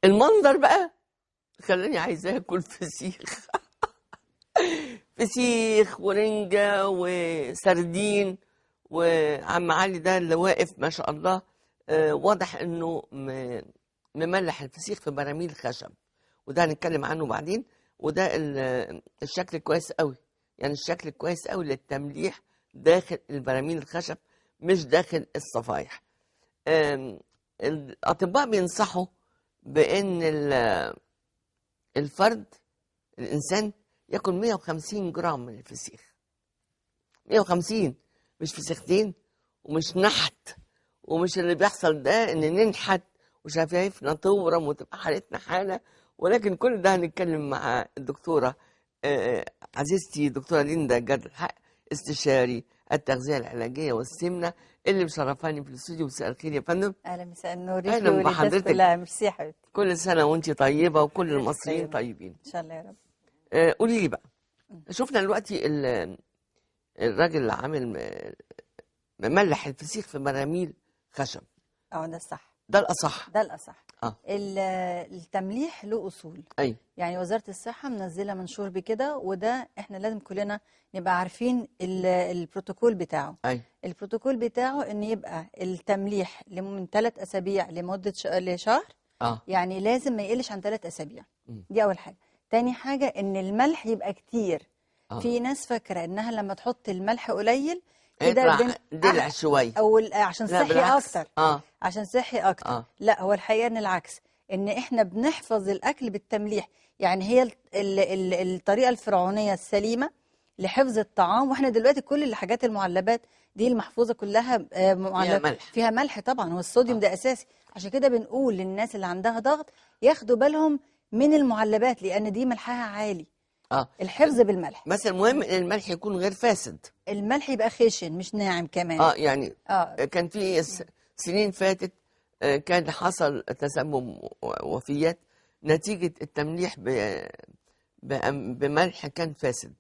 المنظر بقى خلاني عايزة اكل فسيخ. فسيخ ورنجة وسردين، وعم علي ده اللي واقف ما شاء الله، واضح انه مملح الفسيخ في براميل خشب، وده هنتكلم عنه بعدين. وده الشكل كويس قوي، يعني الشكل كويس قوي للتمليح داخل البراميل الخشب مش داخل الصفايح. الأطباء بينصحوا بأن الفرد الإنسان ياكل 150 جرام من الفسيخ، 150، مش فسيختين ومش نحت، ومش اللي بيحصل ده إن ننحت وشفايفنا تورم وتبقى حالتنا حالة. ولكن كل ده هنتكلم مع الدكتورة عزيزتي دكتورة ليندا جاد الحق، استشاري التغذية العلاجية والسمنة، اللي مشرفاني في الاستوديو. مساء الخير يا فندم. اهلا، مساء النور. اهلا بحضرتك. كلها ميرسي يا حبيبتي. كل سنة وانت طيبة وكل المصريين طيبين ان شاء الله يا رب. قولي لي بقى، شفنا دلوقتي الراجل اللي عامل مملح الفسيخ في براميل خشب. ده الصح، ده الأصح، ده الأصح. التمليح له أصول. أيوة. يعني وزارة الصحة منزلة منشور بكده، وده احنا لازم كلنا نبقى عارفين البروتوكول بتاعه. أيوة. البروتوكول بتاعه ان يبقى التمليح من 3 أسابيع لمدة لشهر. يعني لازم ما يقلش عن 3 أسابيع. دي أول حاجة. تاني حاجة ان الملح يبقى كتير. في ناس فاكرة انها لما تحط الملح قليل كده دلع شوية او عشان صحي اكتر. عشان صحي اكتر. لا، هو الحقيقة ان العكس، ان احنا بنحفظ الاكل بالتمليح. يعني هي الطريقة الفرعونية السليمة لحفظ الطعام. واحنا دلوقتي كل الحاجات المعلبات دي المحفوظة كلها معلبات فيها ملح طبعا، هو الصوديوم ده اساسي. عشان كده بنقول للناس اللي عندها ضغط ياخدوا بالهم من المعلبات، لان دي ملحها عالي. الحفظ بالملح، بس المهم ان الملح يكون غير فاسد. الملح يبقى خشن مش ناعم كمان. يعني كان في سنين فاتت كان حصل تسمم وفيات نتيجة التمليح بملح كان فاسد.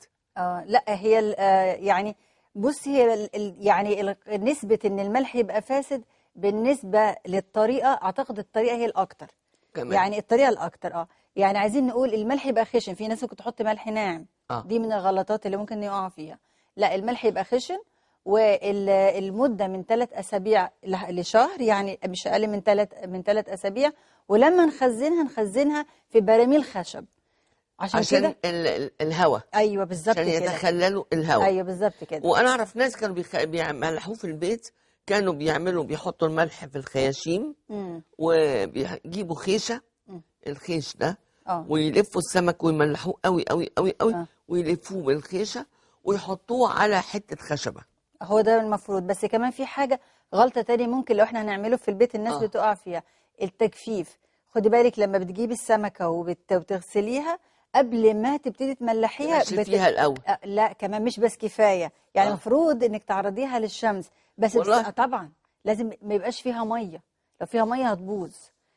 لا، هي يعني بص، هي يعني نسبة ان الملح يبقى فاسد بالنسبة للطريقة، اعتقد الطريقة هي الاكتر كمان. يعني الطريقة الاكتر. يعني عايزين نقول الملح يبقى خشن. في ناس ممكن تحط ملح ناعم. دي من الغلطات اللي ممكن يقعوا فيها. لا، الملح يبقى خشن، والمدة من 3 أسابيع لشهر، يعني مش اقل من 3 أسابيع. ولما نخزنها نخزنها في براميل خشب عشان كده الهواء. ايوه بالظبط عشان كده، يتخللوا الهواء. ايوه بالظبط كده. وانا اعرف ناس كانوا بيملحوه في البيت، كانوا بيحطوا الملح في الخياشيم وبيجيبوا خيشه، الخيش ده ويلفوا السمك ويملحوه قوي قوي قوي قوي، ويلفوه بالخيشه ويحطوه على حتة خشبه. هو ده المفروض. بس كمان في حاجة غلطه تاني ممكن لو احنا هنعمله في البيت الناس بتقع فيها، التجفيف. خدي بالك لما بتجيبي السمكة وبتغسليها قبل ما تبتدي تملحيها تنشفيها الاول. لا كمان مش بس كفاية، يعني المفروض انك تعرضيها للشمس بس. طبعا لازم ما يبقاش فيها مية، لو فيها مية هتبوظ.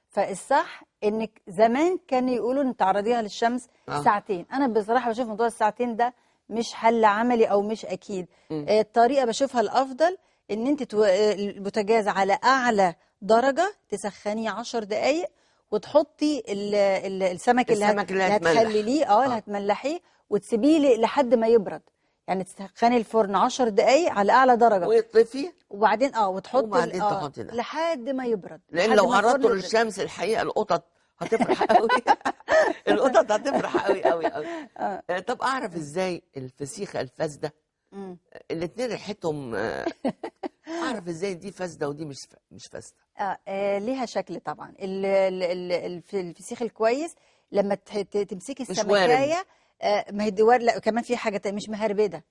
فالصح انك زمان كانوا يقولوا ان تعرضيها للشمس ساعتين. انا بصراحة بشوف موضوع الساعتين ده مش حل عملي او مش اكيد. الطريقة بشوفها الافضل ان انت البوتاجاز على اعلى درجه تسخنيه 10 دقائق، وتحطي السمك اللي هتخلليه اللي هتملحيه، وتسيبيه لحد ما يبرد. يعني تسخني الفرن 10 دقائق على اعلى درجه ويطفي، وبعدين وتحطي وبعدين تحطي ده لحد ما يبرد. لان لو عرضته للشمس الحقيقة القطط هتفرح قوي. القطط هتفرح قوي قوي قوي. طب اعرف ازاي الفسيخه الفاسدة؟ الاثنين ريحتهم. اعرف ازاي دي فاسدة ودي مش فاسدة؟ ليها شكل طبعا. الفسيخ الكويس لما تمسكي السمكايه ما هي دوار. لا كمان في حاجة مش مهربده،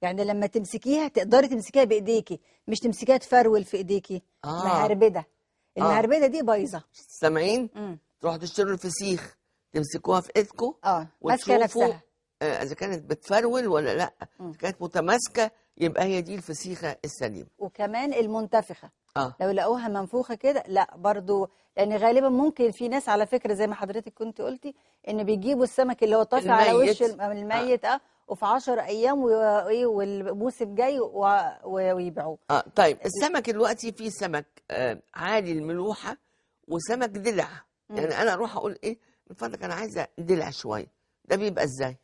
يعني لما تمسكيها تقدري تمسكيها بايديكي، مش تمسكيها تفرول في ايديكي. مهربده. المهربده دي بايظة. سامعين؟ تروحوا تشتروا الفسيخ تمسكوها في ايدكم ماسكه نفسها، اذا كانت بتفرول ولا لا. اذا كانت متماسكة يبقى هي دي الفسيخه السليمة. وكمان المنتفخه، لو لقوها منفوخه كده لا برضو، لان غالبا ممكن في ناس على فكرة زي ما حضرتك كنت قلتي ان بيجيبوا السمك اللي هو طافي على وش الميت، وفي 10 ايام والموسم جاي ويبيعوه. طيب السمك دلوقتي في سمك عالي الملوحه وسمك دلع. يعني انا اروح اقول ايه من فضلك انا عايزه دلع شوية، ده بيبقى ازاي؟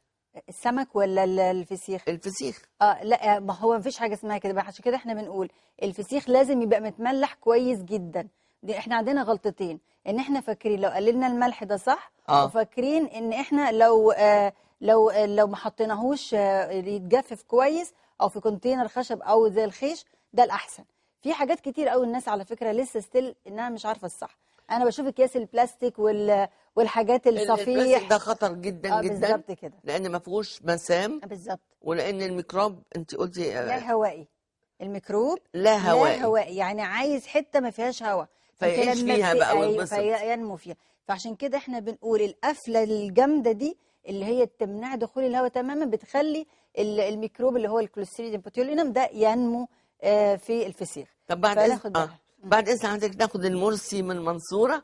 السمك ولا الفسيخ؟ الفسيخ. لا، ما هو مفيش حاجة اسمها كده، عشان كده احنا بنقول الفسيخ لازم يبقى متملح كويس جدا. دي احنا عندنا غلطتين، ان احنا فاكرين لو قللنا الملح ده صح، وفاكرين ان احنا لو لو ما حطيناهوش يتجفف كويس او في container خشب او زي الخيش ده الاحسن. في حاجات كتير قوي الناس على فكرة لسه still انها مش عارفه الصح. انا بشوف اكياس البلاستيك والحاجات الصفيح، البلاستيك ده خطر جدا جدا. بالظبط كده، لان ما فيهوش مسام. بالظبط. ولان الميكروب انت قلتي لا هوائي، الميكروب لا هوائي، لا هوائي، يعني عايز حتة ما فيهاش هواء فيعيش فيها بقى ويتبسط، فينمو فيها. فعشان كده احنا بنقول القفله الجامدة دي اللي هي تمنع دخول الهواء تماما، بتخلي الميكروب اللي هو ال Clostridium botulinum ده ينمو في الفسيخ. طب بعد اذن بعد اذن حضرتك ناخد المرسي من المنصورة.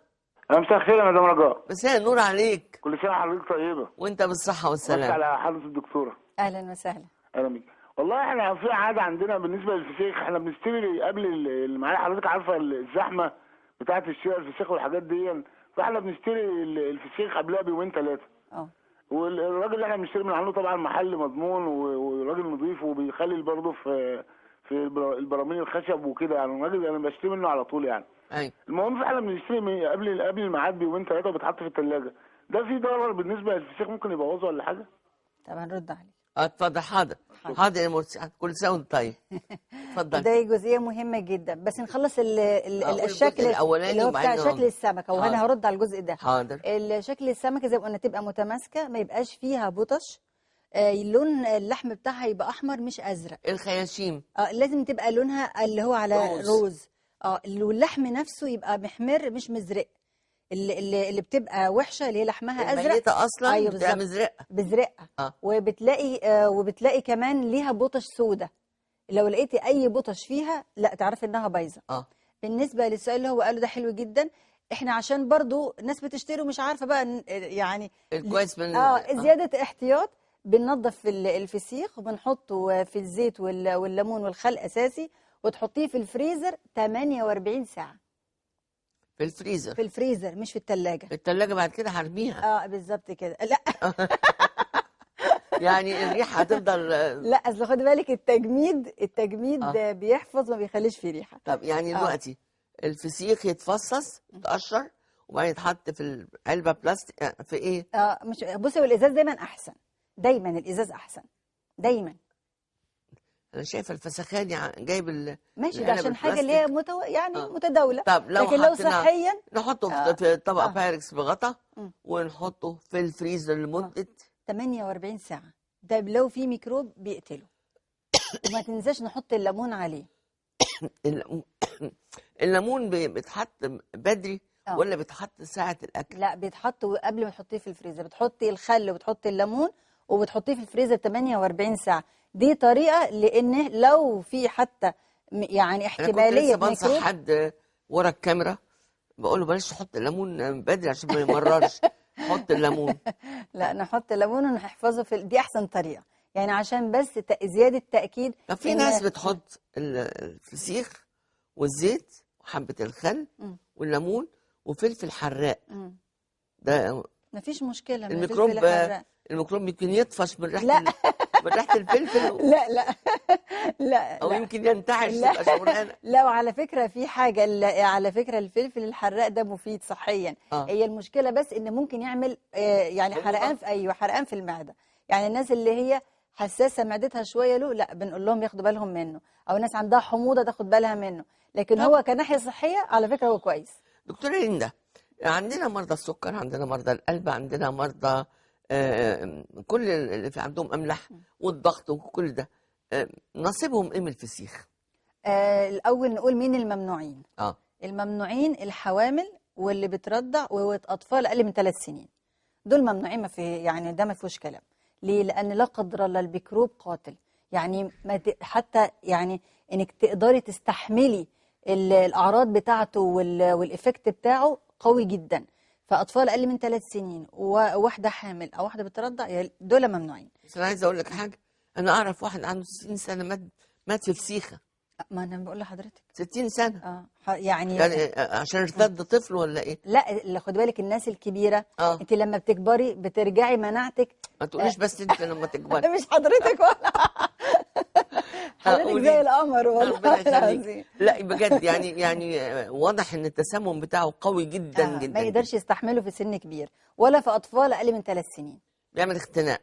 مساء الخير يا مدام رجاء. مساء النور عليك. كل سنة وحضرتك طيبة. وانت بالصحة والسلامة. على حضره الدكتورة. اهلا وسهلا. اهلا بيك. والله احنا في عادة عندنا بالنسبة للفسيخ، احنا بنشتري قبل المعايا، حضرتك عارفه الزحمة بتاعه الشراء الفسيخ والحاجات دي، فاحنا بنشتري الفسيخ قبلها بيومين ثلاثة. والراجل اللي احنا بنشتري من عنده طبعا محل مضمون وراجل نظيف، وبيخلي برضه في البراميل الخشب وكده، يعني الراجل انا بشتري منه على طول يعني. ايوه. المهم فاحنا بنشتري قبل الميعاد بيومين ثلاثة وبيتحط في الثلاجة. ده في ضرر بالنسبة للفسيخ ممكن يبوظه ولا حاجة؟ طبعا رد عليك. اتفضل. حاضر حاضر يا مرسي، كل سنة وانت طيب. اتفضل. ده جزئية مهمة جدا، بس نخلص الشكل الاولاني اللي هو بتاع شكل السمكة، وانا هرد على الجزء ده. حاضر. شكل السمكة زي ما قلنا تبقى متماسكة، ما يبقاش فيها بطش، لون اللحم بتاعها يبقى احمر مش ازرق. الخياشيم لازم تبقى لونها اللي هو على روز. واللحم نفسه يبقى محمر مش مزرق. اللي بتبقى وحشة اللي هي لحمها ازرق الميتة اصلا. أيوة بتبقى مزرقه مزرقه. وبتلاقي كمان ليها بطش سودة. لو لقيتي اي بطش فيها لا تعرفي انها بايظة. بالنسبة للسؤال اللي هو قاله ده حلو جدا. احنا عشان برضو الناس بتشتري ومش عارفه بقى يعني الكويس من زيادة احتياط، بننظف الفسيخ وبنحطه في الزيت والليمون والخل اساسي، وتحطيه في الفريزر 48 ساعة. في الفريزر؟ في الفريزر مش في الثلاجة. الثلاجة بعد كده هرميها. بالظبط كده. لا يعني الريحة هتفضل. لا اصل خدي بالك التجميد بيحفظ، ما بيخليش فيه ريحه. طب يعني دلوقتي الفسيخ يتفصص يتقشر وبعدين يتحط في العلبة بلاستيك في ايه؟ مش بصي، والازاز دايما احسن، دايما الازاز احسن دايما. انا شايفه الفسخاني جايب ماشي، ده عشان حاجة اللي هي يعني متداوله. طب لو لكن لو صحيا نحطه في طبق بايركس بغطا ونحطه في الفريزر لمدة 48 ساعة. ده لو في ميكروب بيقتله. وما تنساش نحط الليمون عليه. الليمون بيتحط بدري ولا بيتحط ساعة الاكل؟ لا بيتحط قبل ما تحطيه في الفريزر. بتحطي الخل وبتحطي الليمون وبتحطيه في الفريزر 48 ساعة. دي طريقه، لان لو في حتى يعني احتمالية انا كنت لسه بنصح حد ورا الكاميرا بقول له بلاش تحط الليمون بدري عشان ما يمررش. حط الليمون. لا نحط الليمون ونحفظه في دي احسن طريقه، يعني عشان بس زيادة تاكيد. طب في ناس بتحط الفسيخ والزيت وحبه الخل والليمون وفلفل حراق. ده مفيش مشكلة. الميكروب يمكن يطفش من ريحه من ريحه الفلفل. لا لا لا، او يمكن ينتعش تبقى شغلانة. لا وعلى فكرة في حاجة، على فكرة الفلفل الحراق ده مفيد صحيا. هي المشكلة بس ان ممكن يعمل يعني حرقان في حرقان في المعدة. يعني الناس اللي هي حساسة معدتها شوية له، لا بنقول لهم ياخدوا بالهم منه، او ناس عندها حموضه تاخد بالها منه، لكن هو كناحيه صحية على فكرة هو كويس. دكتورة ليندا، عندنا مرضى السكر، عندنا مرضى القلب، عندنا مرضى كل اللي في عندهم املاح والضغط وكل ده، نصيبهم ايه من الفسيخ؟ الاول نقول مين الممنوعين. الممنوعين الحوامل واللي بترضع واطفال اقل من 3 سنين، دول ممنوعين، ما في يعني ده ما فيهوش كلام. ليه؟ لان لا قدر الله الميكروب قاتل، يعني ما حتى يعني انك تقدري تستحملي الاعراض بتاعته وال effect بتاعه قوي جدا. فاطفال اقل من 3 سنين وواحدة حامل او واحدة بترضع، دول ممنوعين. بس انا عايزه اقول لك حاجة، انا اعرف واحد عنده 60 سنة مات في فسيخه. ما انا بقول لحضرتك 60 سنة. يعني عشان ارتد طفل ولا ايه؟ لا خد بالك الناس الكبيرة، انت لما بتكبري بترجعي مناعتك. ما تقوليش بس انت لما تكبري. مش حضرتك ولا حضرتك زي القمر والله العظيم. لا بجد يعني واضح ان التسمم بتاعه قوي جدا جدا، ما يقدرش يستحمله في سن كبير ولا في اطفال اقل من 3 سنين. بيعمل اختناق،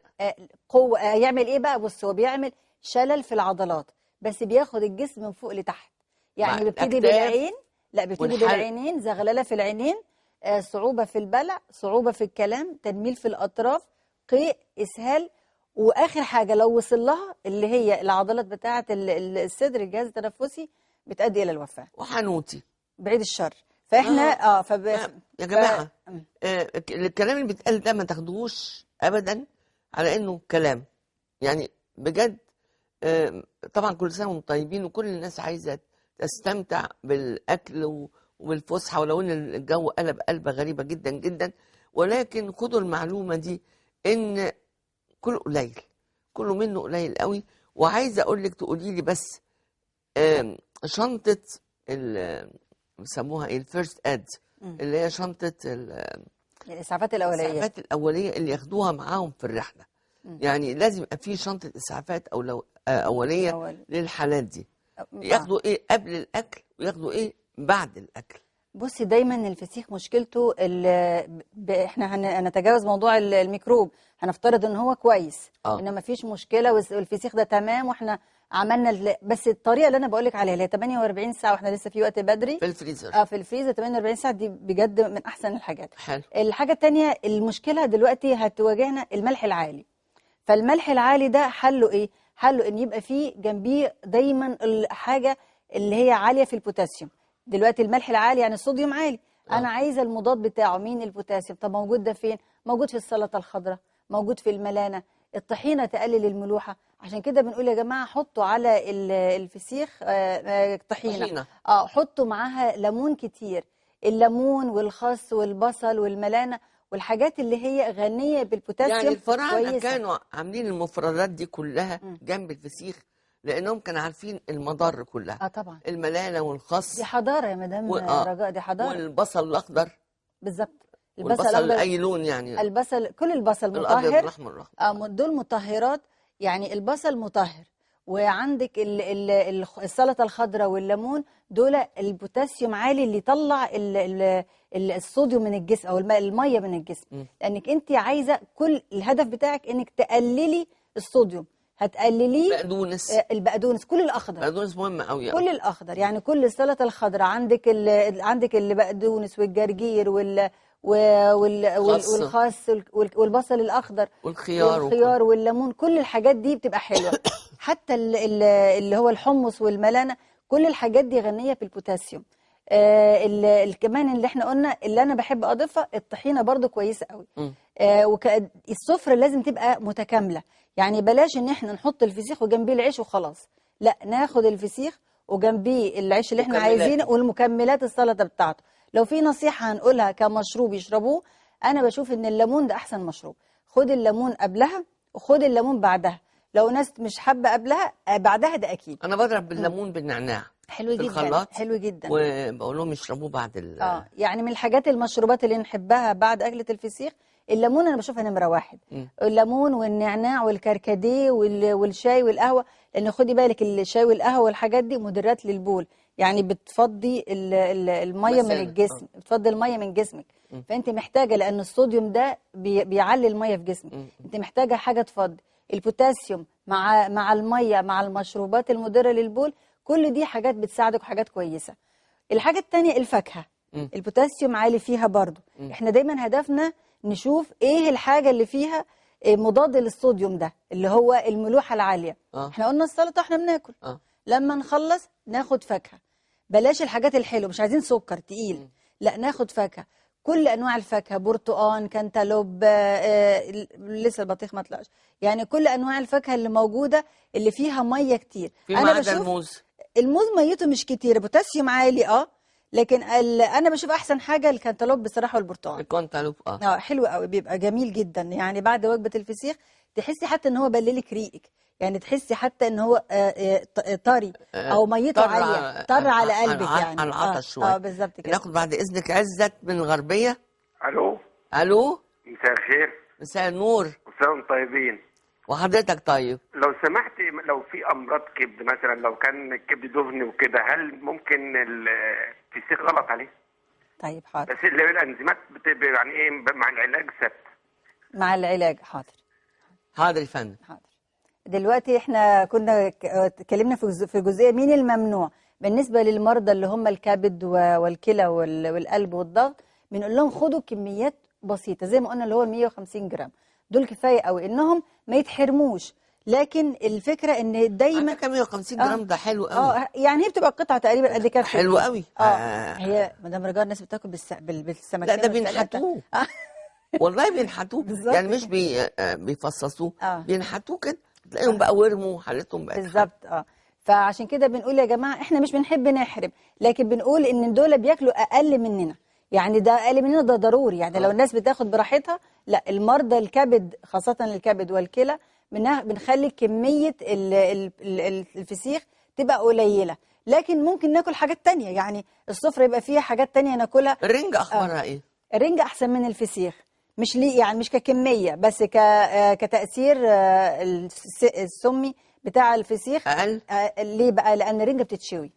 قوة. يعمل ايه بقى؟ بص، هو بيعمل شلل في العضلات، بس بياخد الجسم من فوق لتحت. يعني بيبتدي بالعين، لا بيبتدي بالعينين، زغلله في العينين، صعوبة في البلع، صعوبة في الكلام، تنميل في الاطراف، قيء، اسهال، واخر حاجة لو وصل لها اللي هي العضلات بتاعه الصدر، الجهاز التنفسي، بتؤدي الى الوفاة وحنوتي بعيد الشر. فاحنا يا جماعة الكلام اللي بيتقال ده ما تاخدوش ابدا على انه كلام، يعني بجد. طبعا كل سنة وانتم طيبين، وكل الناس عايزه تستمتع بالاكل وبالفسحه، ولو ان الجو قلب قلبه غريبة جدا جدا، ولكن خدوا المعلومة دي ان كله قليل، كله منه قليل قوي. وعايزه اقول لك تقولي لي بس شنطه بيسموها ايه، ال first aid، اللي هي شنطه الاسعافات الاولية، الاسعافات الاولية اللي ياخدوها معاهم في الرحلة. يعني لازم يبقى في شنطه اسعافات او لو اوليه للحالات دي. ياخدوا ايه قبل الاكل وياخدوا ايه بعد الاكل؟ بصي، دايما الفسيخ مشكلته احنا هنتجاوز موضوع الميكروب، هنفترض ان هو كويس، ان مفيش مشكلة والفسيخ ده تمام واحنا عملنا بس الطريقة اللي انا بقول لك عليها اللي هي 48 ساعة، واحنا لسه في وقت بدري، في الفريزر. في الفريزر 48 ساعة، دي بجد من احسن الحاجات. حلو. الحاجة الثانية، المشكلة دلوقتي هتواجهنا الملح العالي. فالملح العالي ده حله ايه؟ حله ان يبقى فيه جنبيه دايما الحاجة اللي هي عالية في البوتاسيوم. دلوقتي الملح العالي يعني الصوديوم عالي، انا عايزه المضاد بتاعه مين؟ البوتاسيوم. طب موجود ده فين؟ موجود في السلطة الخضراء، موجود في الملانه، الطحينه تقلل الملوحه. عشان كده بنقول يا جماعة حطوا على الفسيخ طحينه، حطوا معاها ليمون كتير، الليمون والخس والبصل والملانه والحاجات اللي هي غنية بالبوتاسيوم. يعني الفراعنة كانوا عاملين المفردات دي كلها جنب الفسيخ لانهم كانوا عارفين المضار كلها. طبعا، الملانه والخس دي حضارة يا مدام رجاء، دي حضارة. والبصل الاخضر بالظبط، البصل الاخضر اي لون يعني، البصل كل البصل مطهر، الابيض والاحمر والاخضر، دول مطهرات. يعني البصل مطهر، وعندك السلطة الخضراء والليمون، دول البوتاسيوم عالي اللي يطلع الصوديوم من الجسم او المية من الجسم. لانك انت عايزه كل الهدف بتاعك انك تقللي الصوديوم، هتقلليه بقدونس، البقدونس، كل الاخضر، البقدونس مهم قوي، كل الاخضر. يعني كل السلطة الخضراء عندك، عندك البقدونس والجرجير والخس والبصل الاخضر والخيار والليمون، كل الحاجات دي بتبقى حلوة. حتى اللي هو الحمص والملانه، كل الحاجات دي غنية بالبوتاسيوم. كمان اللي احنا قلنا اللي انا بحب اضيفها الطحينه برضو كويسة قوي. السفرة لازم تبقى متكاملة، يعني بلاش ان احنا نحط الفسيخ وجنبيه العيش وخلاص، لا ناخد الفسيخ وجنبيه العيش اللي احنا عايزينه والمكملات السلطة بتاعته. لو في نصيحة هنقولها كمشروب يشربوه، انا بشوف ان الليمون ده احسن مشروب. خد الليمون قبلها وخد الليمون بعدها، لو ناس مش حابة قبلها بعدها ده اكيد. انا بضرب بالليمون بالنعناع، حلو جدا، حلو جدا، وبقول لهم يشربوه بعد يعني من الحاجات المشروبات اللي نحبها بعد اكله الفسيخ الليمون، انا بشوفها نمره 1. الليمون والنعناع والكركديه والشاي والقهوة، لان خدي بالك الشاي والقهوة والحاجات دي مدرات للبول، يعني بتفضي المية من الجسم، بتفضي المية من جسمك. فانت محتاجه، لان الصوديوم ده بيعلي المية في جسمك، انت محتاجه حاجة تفضي. البوتاسيوم مع المية مع المشروبات المدره للبول، كل دي حاجات بتساعدك وحاجات كويسة. الحاجة الثانية الفاكهة، البوتاسيوم عالي فيها برضو. احنا دايما هدفنا نشوف ايه الحاجة اللي فيها مضاد للصوديوم ده اللي هو الملوحه العالية. احنا قلنا السلطة احنا بناكل، لما نخلص ناخد فاكهة، بلاش الحاجات الحلوة، مش عايزين سكر تقيل، لا ناخد فاكهة، كل انواع الفاكهة، برتقان، كانتالوب، لسه البطيخ ما طلعش، يعني كل انواع الفاكهة اللي موجودة اللي فيها مية كتير. انا بشوف الموز، الموز ميته مش كتير، بوتاسيوم عالي، لكن انا بشوف احسن حاجة الكنتالوب بصراحة والبرتقال. الكنتالوب حلو قوي، بيبقى جميل جدا. يعني بعد وجبة الفسيخ تحسي حتى ان هو بللك ريقك، يعني تحسي حتى ان هو طري او ميته عالية، طر على قلبك يعني، على العطش شوية. بالظبط كده. ناخد بعد اذنك عزت من الغربية. الو. الو، مساء الخير. مساء النور. مساء طيبين. وحضرتك طيب. لو سمحت، لو في امراض كبد مثلا، لو كان الكبد دهني وكده، هل ممكن الفسيخ غلط عليه؟ طيب حاضر. بس اللي الانزيمات يعني ايه مع العلاج ثابت. مع العلاج. حاضر. حاضر يا فندم. حاضر. دلوقتي احنا كنا اتكلمنا في جزئية مين الممنوع بالنسبة للمرضى اللي هم الكبد والكلى والقلب والضغط. بنقول لهم خدوا كميات بسيطة زي ما قلنا اللي هو 150 جرام، دول كفاية قوي انهم ما يتحرموش. لكن الفكرة ان دايما 150 جرام ده حلو قوي. يعني هي بتبقى قطعه تقريبا قد كده. حلو قوي. هي مدام رجاء الناس بتاكل بالسمكتين. لا ده بينحتوه. والله بينحتوه، يعني مش بيفصصوه، بينحتوه كده، تلاقيهم بقى ورموا حالتهم بقت بالظبط. فعشان كده بنقول يا جماعة احنا مش بنحب نحرم، لكن بنقول ان دول بياكلوا اقل مننا، يعني ده اقل مننا ده ضروري. يعني لو الناس بتاخد براحتها، لا المرضى الكبد خاصة الكبد والكلى بنخلي كمية الفسيخ تبقى قليله، لكن ممكن ناكل حاجات تانية. يعني السفرة يبقى فيها حاجات تانية ناكلها. الرنجه اخبارها ايه؟ الرنجه احسن من الفسيخ، مش ليه يعني مش ككميه، بس كتاثير السمي بتاع الفسيخ اقل. ليه بقى؟ لان الرنجه بتتشوي.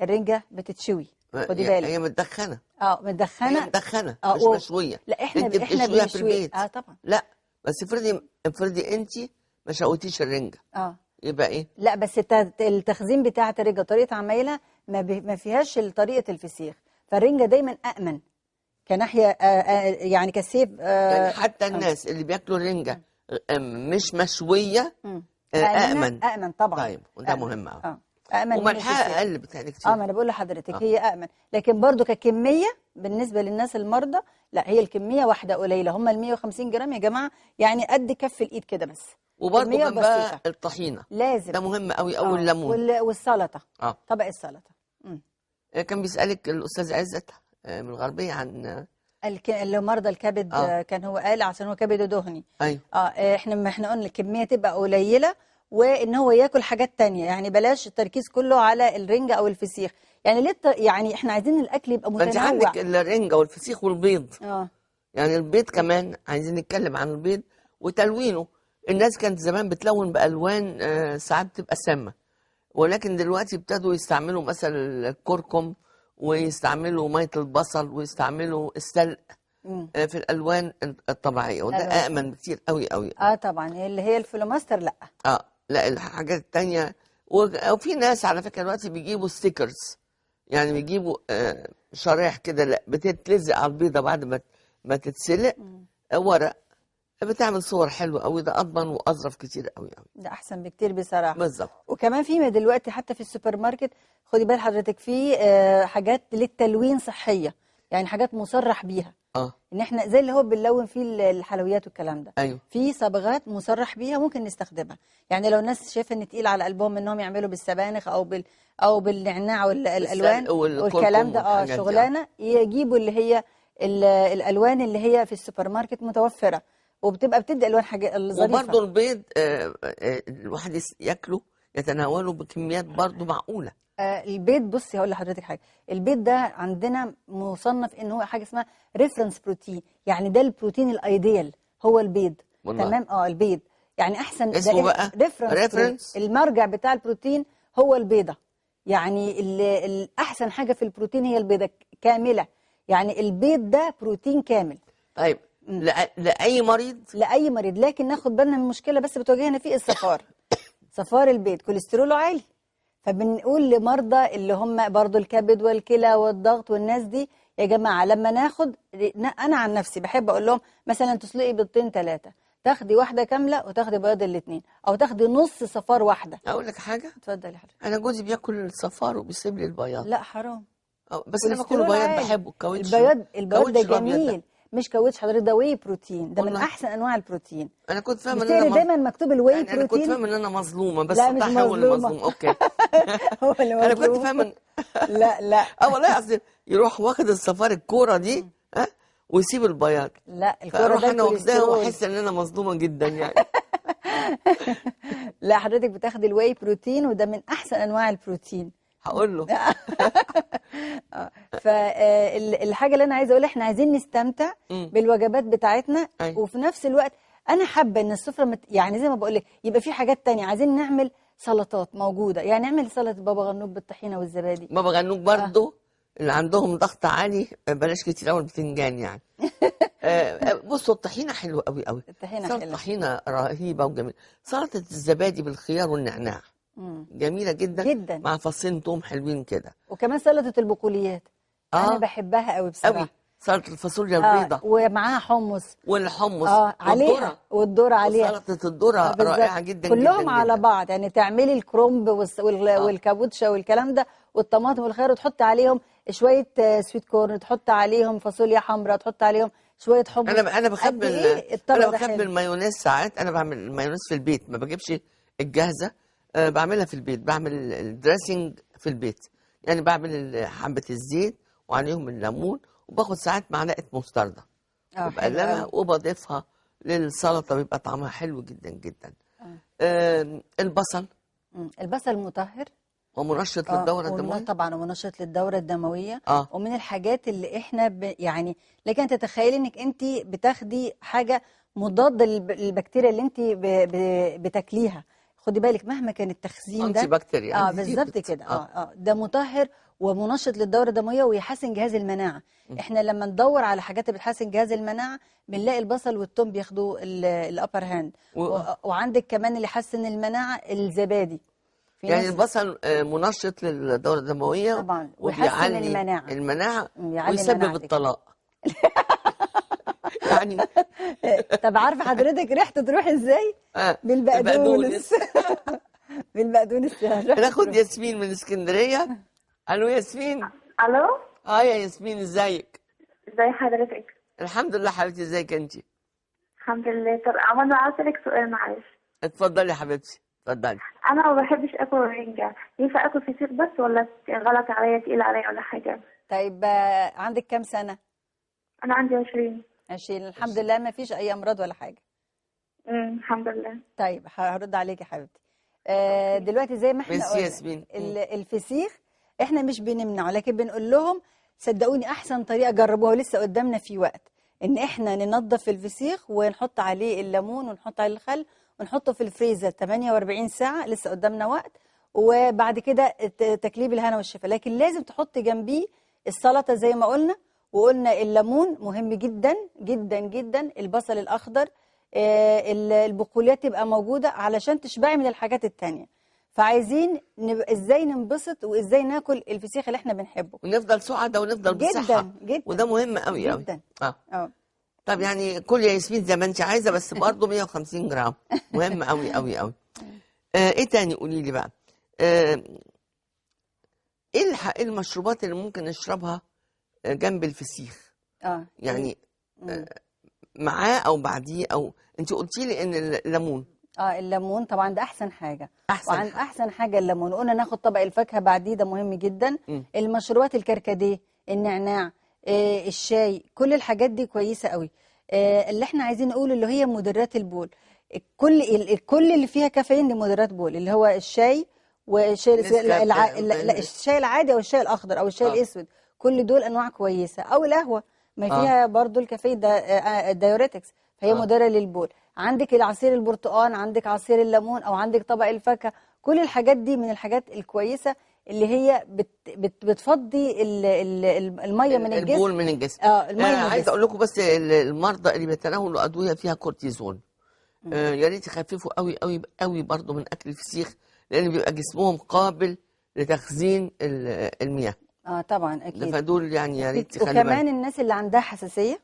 الرنجه بتتشوي، خدي بالك، هي متدخنه. متدخنه، هي متدخنه مش مشوية. لا احنا انت بتشويها في البيت. طبعا. لا بس افرضي انت ما شويتيش الرنجه، يبقى ايه؟ لا بس التخزين بتاعه الرنجه طريقه عمايلها ما فيهاش طريقه الفسيخ، فالرنجه دايما امن كناحيه يعني كسيف. يعني حتى الناس اللي بياكلوا الرنجه مش مشوية امن. امن طبعا. طيب وده مهم قوي. أأمن وملحها أقل بتاعي كتير. ما أنا بقول لحضرتك هي أأمن، لكن برضو ككمية بالنسبة للناس المرضى لا، هي الكمية واحدة قليلة، هم ال 150 جرام يا جماعة، يعني قد كف الإيد كده بس. وبرضو جنبها الطحينة لازم، ده مهم قوي، أو الليمون والسلطة. طبق السلطة. كان بيسألك الأستاذ عزت من الغربية عن اللي مرضى الكبد. كان هو قال عشان هو كبده دهني. أيوه. احنا قلنا الكمية تبقى قليلة، وان هو ياكل حاجات تانية، يعني بلاش التركيز كله على الرنجة او الفسيخ. يعني ليه يعني احنا عايزين الاكل يبقى متنوع. انت عندك الرنجة والفسيخ والبيض. يعني البيض كمان عايزين نتكلم عن البيض وتلوينه. الناس كانت زمان بتلون بالوان ساعات بتبقى سامة، ولكن دلوقتي ابتدوا يستعملوا مثلا الكركم، ويستعملوا مية البصل، ويستعملوا السلق في الالوان الطبيعية، وده امن بكتير قوي قوي. طبعا اللي هي الفلوماستر لا. لا الحاجات التانية. وفي ناس على فكرة دلوقتي بيجيبوا stickers، يعني بيجيبوا شرايح كده بتتلزق على البيضة بعد ما تتسلق، ورق بتعمل صور حلوة قوي. ده أضمن وأظرف كتير قوي قوي، ده أحسن بكتير بصراحة. بالظبط. وكمان في دلوقتي حتى في السوبر ماركت، خدي بال حضرتك، في حاجات للتلوين صحية، يعني حاجات مصرح بيها. ان احنا زي اللي هو بنلون فيه الحلويات والكلام ده. ايوه. في صبغات مصرح بيها ممكن نستخدمها. يعني لو الناس شايفه ان تقيل على قلبهم انهم يعملوا بالسبانخ او بالنعناع والالوان والكلام ده، شغلانة، يجيبوا اللي هي الالوان اللي هي في السوبر ماركت متوفرة، وبتبقى بتدي الوان حاجة ظريفة. وبرده البيض الواحد ياكله يتناوله بكميات برضه معقولة. البيض، بصي هقول لحضرتك حاجة، البيض ده عندنا مصنف ان هو حاجة اسمها reference protein، يعني ده البروتين ال ideal هو البيض. والله. تمام. البيض يعني احسن، اسمه بقى reference، المرجع بتاع البروتين هو البيضة. يعني الاحسن حاجة في البروتين هي البيضة كاملة، يعني البيض ده بروتين كامل. طيب لاي مريض؟ لاي مريض، لكن ناخد بالنا من مشكلة بس بتواجهنا فيه، الصفار. صفار البيض كوليستروله عالي، فبنقول لمرضى اللي هم برضو الكبد والكلى والضغط والناس دي، يا جماعة لما ناخد، أنا عن نفسي بحب أقول لهم مثلا تسلقي بيضتين 3، تاخدي واحدة كاملة وتاخدي بياض الاثنين، أو تاخدي نص صفار واحدة. أقول لك حاجة؟ اتفضلي حضرتك. أنا جوزي بياكل الصفار وبيسيب لي البياض. لا حرام. بس أنا باكل البياض، بحبه الكاوتش. البياض ده جميل، مش كاوتش حضرتك، ده whey protein، ده من والله. احسن انواع البروتين. انا كنت فاهمه ان بتقري انا دايما مكتوب ال whey يعني انا كنت بروتين. فاهمه ان انا مظلومة، بس لا، مش صح هو اللي مظلومة. مظلوم. okay. هو اللي انا كنت مظلوم. فاهمه لا لا. اه والله، اصل يروح واخد الصفار الكورة دي ها ويسيب البياض. لا الكورة فاروح ده انا واخداها الكوليسترول. واحس ان انا مظلومة جدا يعني. لا حضرتك بتاخدي ال whey protein، وده من احسن انواع البروتين. هقول له. فالحاجه اللي انا عايزه اقولها، احنا عايزين نستمتع بالوجبات بتاعتنا. أيوة. وفي نفس الوقت انا حابة ان السفرة يعني زي ما بقول لك يبقى في حاجات تانية. عايزين نعمل سلطات موجودة، يعني نعمل سلطة بابا غنوج بالطحينه والزبادي. بابا غنوج برضو اللي عندهم ضغط عالي بلاش كتير قوي البتنجان يعني. بصوا الطحينه حلوة قوي قوي. الطحينه سلطة حلوة. الطحينه رهيبة وجميلة. سلطة الزبادي بالخيار والنعناع جميلة جدا جدا، مع فصين توم حلوين كده. وكمان سلطة البقوليات انا بحبها قوي بصراحة قوي. سلطة الفاصوليا البيضاء ومعاها حمص والحمص عليها والذرة عليها. سلطة الذرة رائعة جدا. كلهم جدا على جدا. بعض، يعني تعملي الكرنب والكابوتشا والكلام ده والطماطم والخيار، وتحط عليهم شوية sweet corn، تحط عليهم فاصوليا حمراء، تحط عليهم شوية حمص. انا بخبي إيه الطبق انا ده بخبي حلو. المايونيز ساعات. انا بعمل المايونيز في البيت، ما بجيبش الجاهزة. بعملها في البيت، بعمل ال dressing في البيت، يعني بعمل حبه الزيت وعليهم الليمون، وباخد ساعات معلقه مستردة وبقلبها وبضيفها للسلطة، بيبقى طعمها حلو جدا جدا. البصل. البصل مطهر ومنشط للدورة الدموية. طبعا ومنشط للدورة الدموية. ومن الحاجات اللي احنا يعني لكن تتخيلي انك انت بتاخدي حاجة مضادة للبكتيريا اللي انت بتاكليها. خدي بالك مهما كان التخزين ده anti بكتيريا. بالظبط كده. ده مطهر ومنشط للدورة الدموية ويحسن جهاز المناعة. احنا لما ندور على حاجات بتحسن جهاز المناعة بنلاقي البصل والثوم بياخدوا ال upper hand. وعندك كمان اللي يحسن المناعة الزبادي. يعني البصل منشط للدورة الدموية طبعا، ويحسن المناعة ويسبب الطلاق. يعني طب عارفه حضرتك ريحته تروح ازاي؟ بالبقدونس. بالبقدونس. ناخد ياسمين من اسكندرية. الو ياسمين. الو. يا ياسمين ازيك؟ ازي حضرتك؟ الحمد لله حبيبتي، ازيك انت؟ الحمد لله. طب انا عاوز اسالك سؤال معلش. اتفضلي يا حبيبتي، اتفضلي. انا ما بحبش اكل رنجه، ينفع اكل فسيخ بس ولا غلط عليا، تقيل عليا ولا حاجة؟ طيب عندك كام سنة؟ انا عندي 20. 20. الحمد لله ما فيش اي امراض ولا حاجة. الحمد لله. طيب هرد عليك يا حبيبتي. دلوقتي زي ما احنا قلنا الفسيخ احنا مش بنمنعه، لكن بنقول لهم صدقوني احسن طريقه جربوها ولسه قدامنا في وقت، ان احنا ننظف الفسيخ ونحط عليه الليمون ونحط عليه الخل ونحطه في الفريزر 48 ساعة، لسه قدامنا وقت، وبعد كده تكليب الهنا والشفا. لكن لازم تحط جنبيه السلطة زي ما قلنا، وقلنا الليمون مهم جدا جدا جدا، البصل الاخضر، البقوليات تبقى موجودة علشان تشبعي من الحاجات التانية. فعايزين ازاي ننبسط وازاي ناكل الفسيخ اللي احنا بنحبه ونفضل سعداء ونفضل بصحة جدا جدا، وده مهم قوي قوي جدا. طب يعني كل يا ياسمين زي ما انت عايزه، بس برضه 150 جرام مهم قوي قوي قوي. ايه تاني قولي لي بقى؟ ايه المشروبات اللي ممكن نشربها جنب الفسيخ؟ يعني معاه او بعديه؟ او انت قلتي لي ان الليمون. الليمون طبعا ده احسن حاجة. احسن حاجة الليمون. قلنا ناخد طبق الفاكهة بعديه، ده مهم جدا. المشروبات، الكركديه، النعناع، الشاي، كل الحاجات دي كويسة قوي. اللي احنا عايزين نقوله اللي هي مدرات البول، كل اللي فيها كافيين دي مدرات بول، اللي هو الشاي والشاي الشاي العادي او الشاي الاخضر او الشاي الاسود، كل دول انواع كويسة. او القهوة ما فيها برضو الكافيين ده diuretics، فهي مدره للبول. عندك العصير البرتقال، عندك عصير الليمون، او عندك طبق الفاكهة، كل الحاجات دي من الحاجات الكويسة اللي هي بتفضي المية من الجسم، البول من الجسم. المية من الجسم. عايز اقول لكم بس المرضى اللي بيتناولوا ادوية فيها كورتيزون، يا ريت يخففوا قوي قوي قوي برضو من اكل الفسيخ، لان بيبقى جسمهم قابل لتخزين المياه. طبعا اكيد. فدول يعني يا ريت تخلي بالك. وكمان الناس اللي عندها حساسية،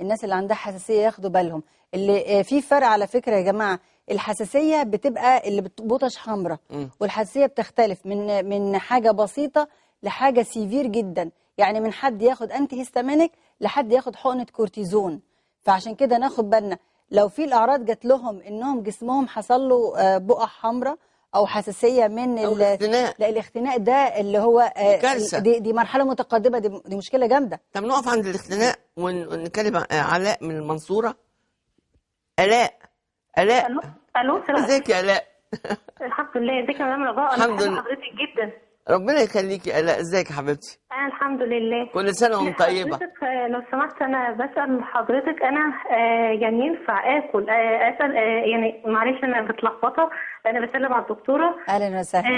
الناس اللي عندها حساسية ياخدوا بالهم. اللي في فرق على فكرة يا جماعة، الحساسية بتبقى اللي بطش حمراء، والحساسيه بتختلف من حاجة بسيطة لحاجة severe جدا. يعني من حد ياخد antihistaminic لحد ياخد حقنه كورتيزون. فعشان كده ناخد بالنا لو في الاعراض جات لهم انهم جسمهم حصل له بقع حمراء او حساسية من الاختناق. لا الاختناق ده اللي هو كارثة. دي مرحلة متقدمة، دي مشكلة جامدة. طب نقف عند الاختناق ونتكلم علاء من المنصورة. الاء، الاء، الو، الو، ازيك يا الاء؟ الحمد لله. ازيك يا مدام رجاء؟ الحمد لله. حضرتك جدا. ربنا يخليكي يا الاء. ازيك يا حبيبتي؟ انا الحمد لله. كل سنة وانت طيبة. حضرتك لو سمحت انا بسال حضرتك، انا يعني ينفع اكل اسال يعني معلش انا متلخبطه، انا بسلم على الدكتورة. اهلا وسهلا.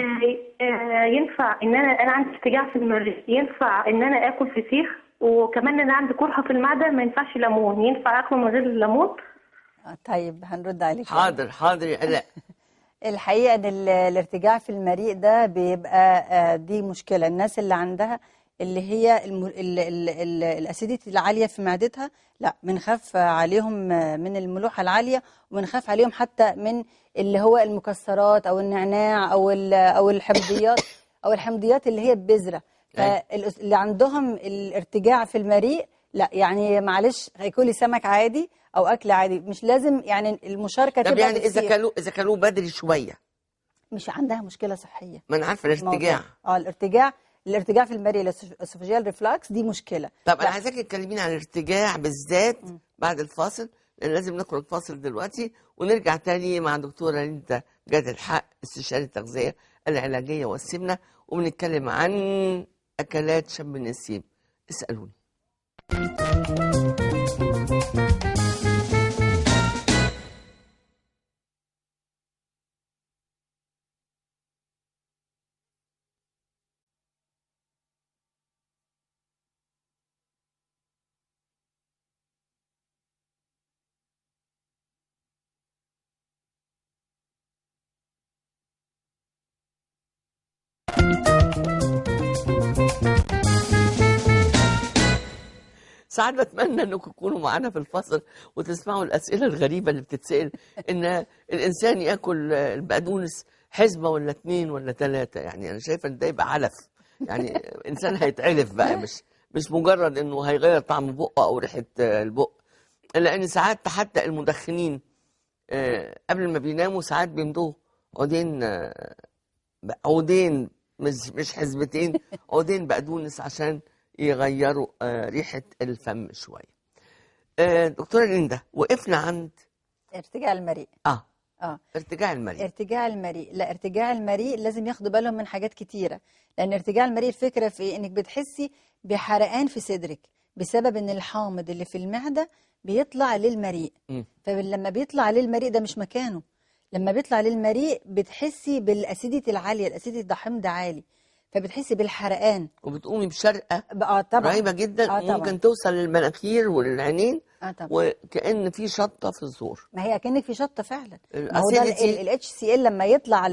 ينفع ان انا عندي ارتجاع في المريء، ينفع ان انا اكل فسيخ؟ وكمان انا عندي قرحة في المعدة، ما ينفعش ليمون، ينفع اكله من غير الليمون؟ طيب هنرد عليك. حاضر حاضر يا الاء. الحقيقة ان الارتجاع في المريء ده بيبقى دي مشكلة. الناس اللي عندها اللي هي ال acidity العالية في معدتها، لا بنخاف عليهم من الملوحه العالية، وبنخاف عليهم حتى من اللي هو المكسرات او النعناع او الحمضيات او الحمضيات اللي هي البذرة. فاللي عندهم الارتجاع في المريء لا، يعني معلش هياكلي سمك عادي او اكل عادي، مش لازم يعني المشاركة طب تبقى. يعني اذا كلوه بدري شوية مش عندها مشكلة صحية. ما انا عارفه الارتجاع. الارتجاع في المريء ال esophageal reflux دي مشكلة. طب انا عايزاك تكلميني عن الارتجاع بالذات بعد الفاصل، لان لازم نخرج فاصل دلوقتي ونرجع تاني مع دكتورة ليندا جاد الحق، استشاري التغذية العلاجية والسمنه، وبنتكلم عن اكلات شم النسيم. اسالوني. ساعات بتمنى انكم تكونوا معانا في الفصل وتسمعوا الاسئلة الغريبة اللي بتتسال، ان الانسان ياكل البقدونس حزمه ولا 2 ولا 3. يعني انا شايفه ان ده يبقى علف، يعني انسان هيتعلف بقى، مش مجرد انه هيغير طعم بقه او ريحه البق. لان ساعات حتى المدخنين قبل ما بيناموا ساعات بيمضوا عودين مش حزمتين، عودين بقدونس عشان يغيروا ريحة الفم شوية. دكتورة ليندا، وقفنا عند ارتجاع المريء. ارتجاع المريء. ارتجاع المريء، لا ارتجاع المريء لازم ياخدوا بالهم من حاجات كتيرة، لأن ارتجاع المريء الفكرة في إيه؟ إنك بتحسي بحرقان في صدرك بسبب إن الحامض اللي في المعدة بيطلع للمريء. فلما بيطلع للمريء ده مش مكانه، لما بيطلع للمريء بتحسي بال acidity العالية، ال acidity ده حمض عالي، فبتحسي بالحرقان وبتقومي بشرقه طبعا رهيبة جدا. ممكن توصل للمناخير وللعينين. طبعا. وكأن في شطه في الزور. ما هي كأنك في شطه فعلا. ما هو ده ال HCl لما يطلع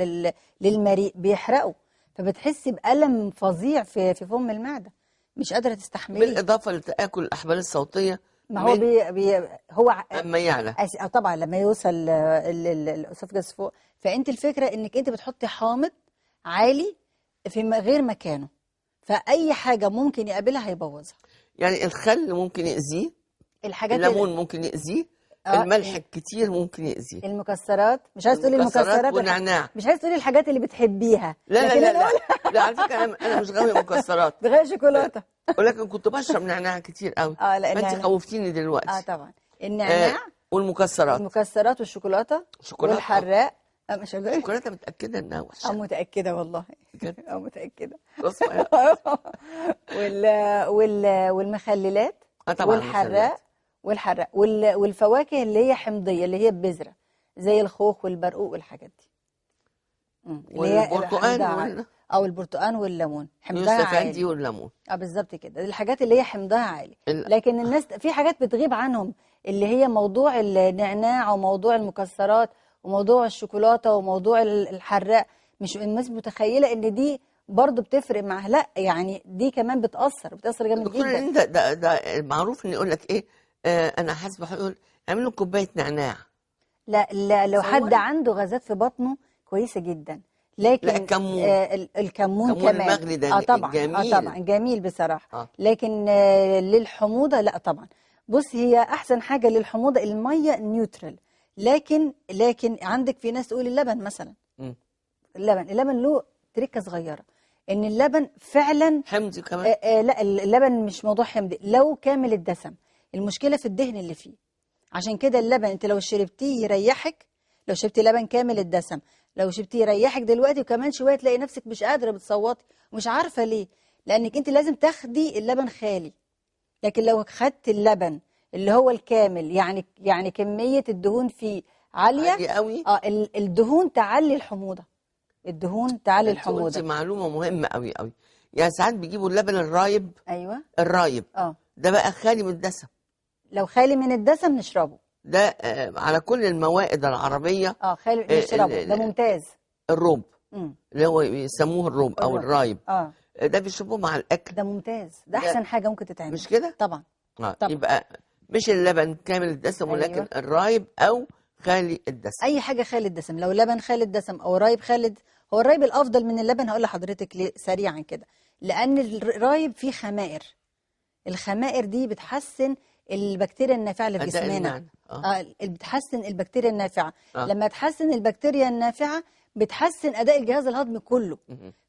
للمريء بيحرقه، فبتحسي بألم فظيع في فم المعدة، مش قادرة تستحمليه. بالاضافة لتآكل الاحبال الصوتية. ما هو هو اما يعلى طبعا لما يوصل ال esophagus فوق. فانت الفكرة انك انت بتحطي حامض عالي في غير مكانه، فأي حاجة ممكن يقابلها هيبوظها. يعني الخل ممكن يأذيه، الحاجات الليمون ممكن يأذيه، الملح الكتير ممكن يأذيه، المكسرات. مش عايز تقولي المكسرات والنعناع، مش عايز تقولي الحاجات اللي بتحبيها. لا لا لا لا, لا على فكرة أنا مش غاوية مكسرات، بغير شوكولاتة، ولكن كنت بشرب نعناع كتير قوي. لا انت خوفتيني دلوقتي. طبعا النعناع والمكسرات، المكسرات والشوكولاتة والحراق. مش الشوكولاتة متاكدة انها وحشة؟ متاكدة والله. متاكدة. والمخللات. طبعا والحراق والفواكه اللي هي حمضيه، اللي هي البذرة زي الخوخ والبرقوق والحاجات دي، والبرتقال او البرتقال والليمون حمضها عالي. والليمون بالظبط كده، الحاجات اللي هي حمضها عالي. لكن الناس في حاجات بتغيب عنهم، اللي هي موضوع النعناع وموضوع المكسرات وموضوع الشوكولاتة وموضوع الحراق. مش الناس متخيله ان دي برضه بتفرق معاها، لا يعني دي كمان بتاثر جامد جدا. ده معروف ان يقول لك ايه، انا حاسبه يقول اعملوا كوباية نعناع. لا لا، لو حد عنده غازات في بطنه كويسة جدا، لكن لا الكمون. الكمون الكمون كمان المغلي ده طبعا جميل. طبعا جميل بصراحة. لكن للحموضه لا طبعا. بص، هي احسن حاجة للحموضه المية neutral، لكن عندك في ناس تقول اللبن مثلا. اللبن له تركه صغيرة، ان اللبن فعلا حمضي كمان. لا اللبن مش موضوع حمضي لو كامل الدسم، المشكلة في الدهن اللي فيه. عشان كده اللبن انت لو شربتيه يريحك، لو شربتي لبن كامل الدسم لو شربتيه يريحك دلوقتي، وكمان شوية تلاقي نفسك مش قادرة، بتصوتي ومش عارفه ليه، لانك انت لازم تاخدي اللبن خالي. لكن لو خدت اللبن اللي هو الكامل، يعني كمية الدهون فيه عالية قوي، الدهون تعلي الحموضة، الدهون تعلي الحموضة. دي معلومة مهمة قوي قوي. يعني ساعات بيجيبوا اللبن الرايب. ايوه الرايب ده بقى خالي من الدسم. لو خالي من الدسم نشربه ده على كل الموائد العربية. خالي نشربه ده ممتاز. الروب اللي هو يسموه الروب او الرايب، ده بيشربوه مع الاكل، ده ممتاز، ده احسن حاجة ممكن تتعمل، مش كده؟ طبعا. طبعا. يبقى مش اللبن كامل الدسم، ولكن الرايب او خالي الدسم. اي حاجة خالي الدسم، لو لبن خالي الدسم او رايب خالي، هو الرايب الافضل من اللبن. هقول لحضرتك ليه سريعا كده، لان الرايب فيه خمائر، الخمائر دي بتحسن البكتيريا النافعة اللي في جسمنا. بتحسن البكتيريا النافعة. لما تحسن البكتيريا النافعة بتحسن اداء الجهاز الهضمي كله.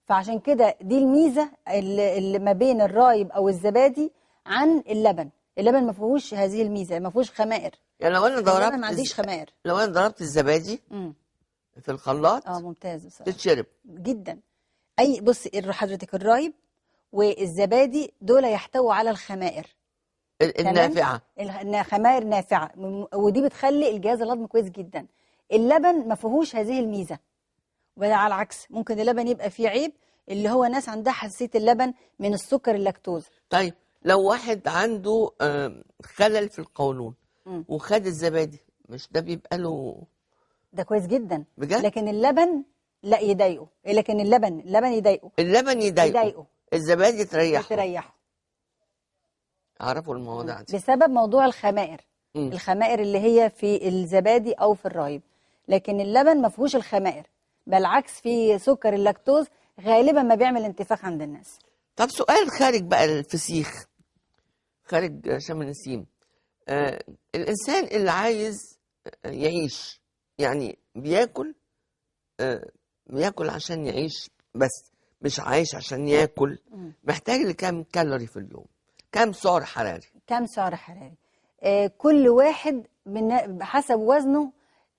فعشان كده دي الميزة اللي ما بين الرايب او الزبادي عن اللبن. اللبن ما فيهوش هذه الميزة، ما فيهوش خمائر. يعني لو انا ضربت، ما عنديش خمائر. لو انا ضربت الزبادي في الخلاط ممتاز بصراحة، تتشرب جدا. اي بص حضرتك، الرايب والزبادي دول يحتووا على الخمائر النافعة، الخمائر نافعة، ودي بتخلي الجهاز الهضمي كويس جدا. اللبن ما فيهوش هذه الميزة، وعلى العكس ممكن اللبن يبقى فيه عيب، اللي هو ناس عندها حساسية اللبن من السكر اللاكتوز. طيب لو واحد عنده خلل في القولون وخد الزبادي، مش ده بيبقى له؟ ده كويس جدا بجد؟ لكن اللبن لا يضايقه، لكن اللبن يضايقه، اللبن يضايقه، الزبادي تريحه. اعرفوا المواضيع دي بسبب موضوع الخمائر. الخمائر اللي هي في الزبادي او في الرايب، لكن اللبن ما فيهوش الخمائر، بالعكس في سكر اللاكتوز غالبا ما بيعمل انتفاخ عند الناس. طب سؤال خارج بقى الفسيخ، خارج شم النسيم، الانسان اللي عايز يعيش، يعني بياكل، بياكل عشان يعيش بس، مش عايش عشان ياكل، محتاج لكام كالوري في اليوم؟ كام سعر حراري؟ كام سعر حراري؟ كل واحد حسب وزنه.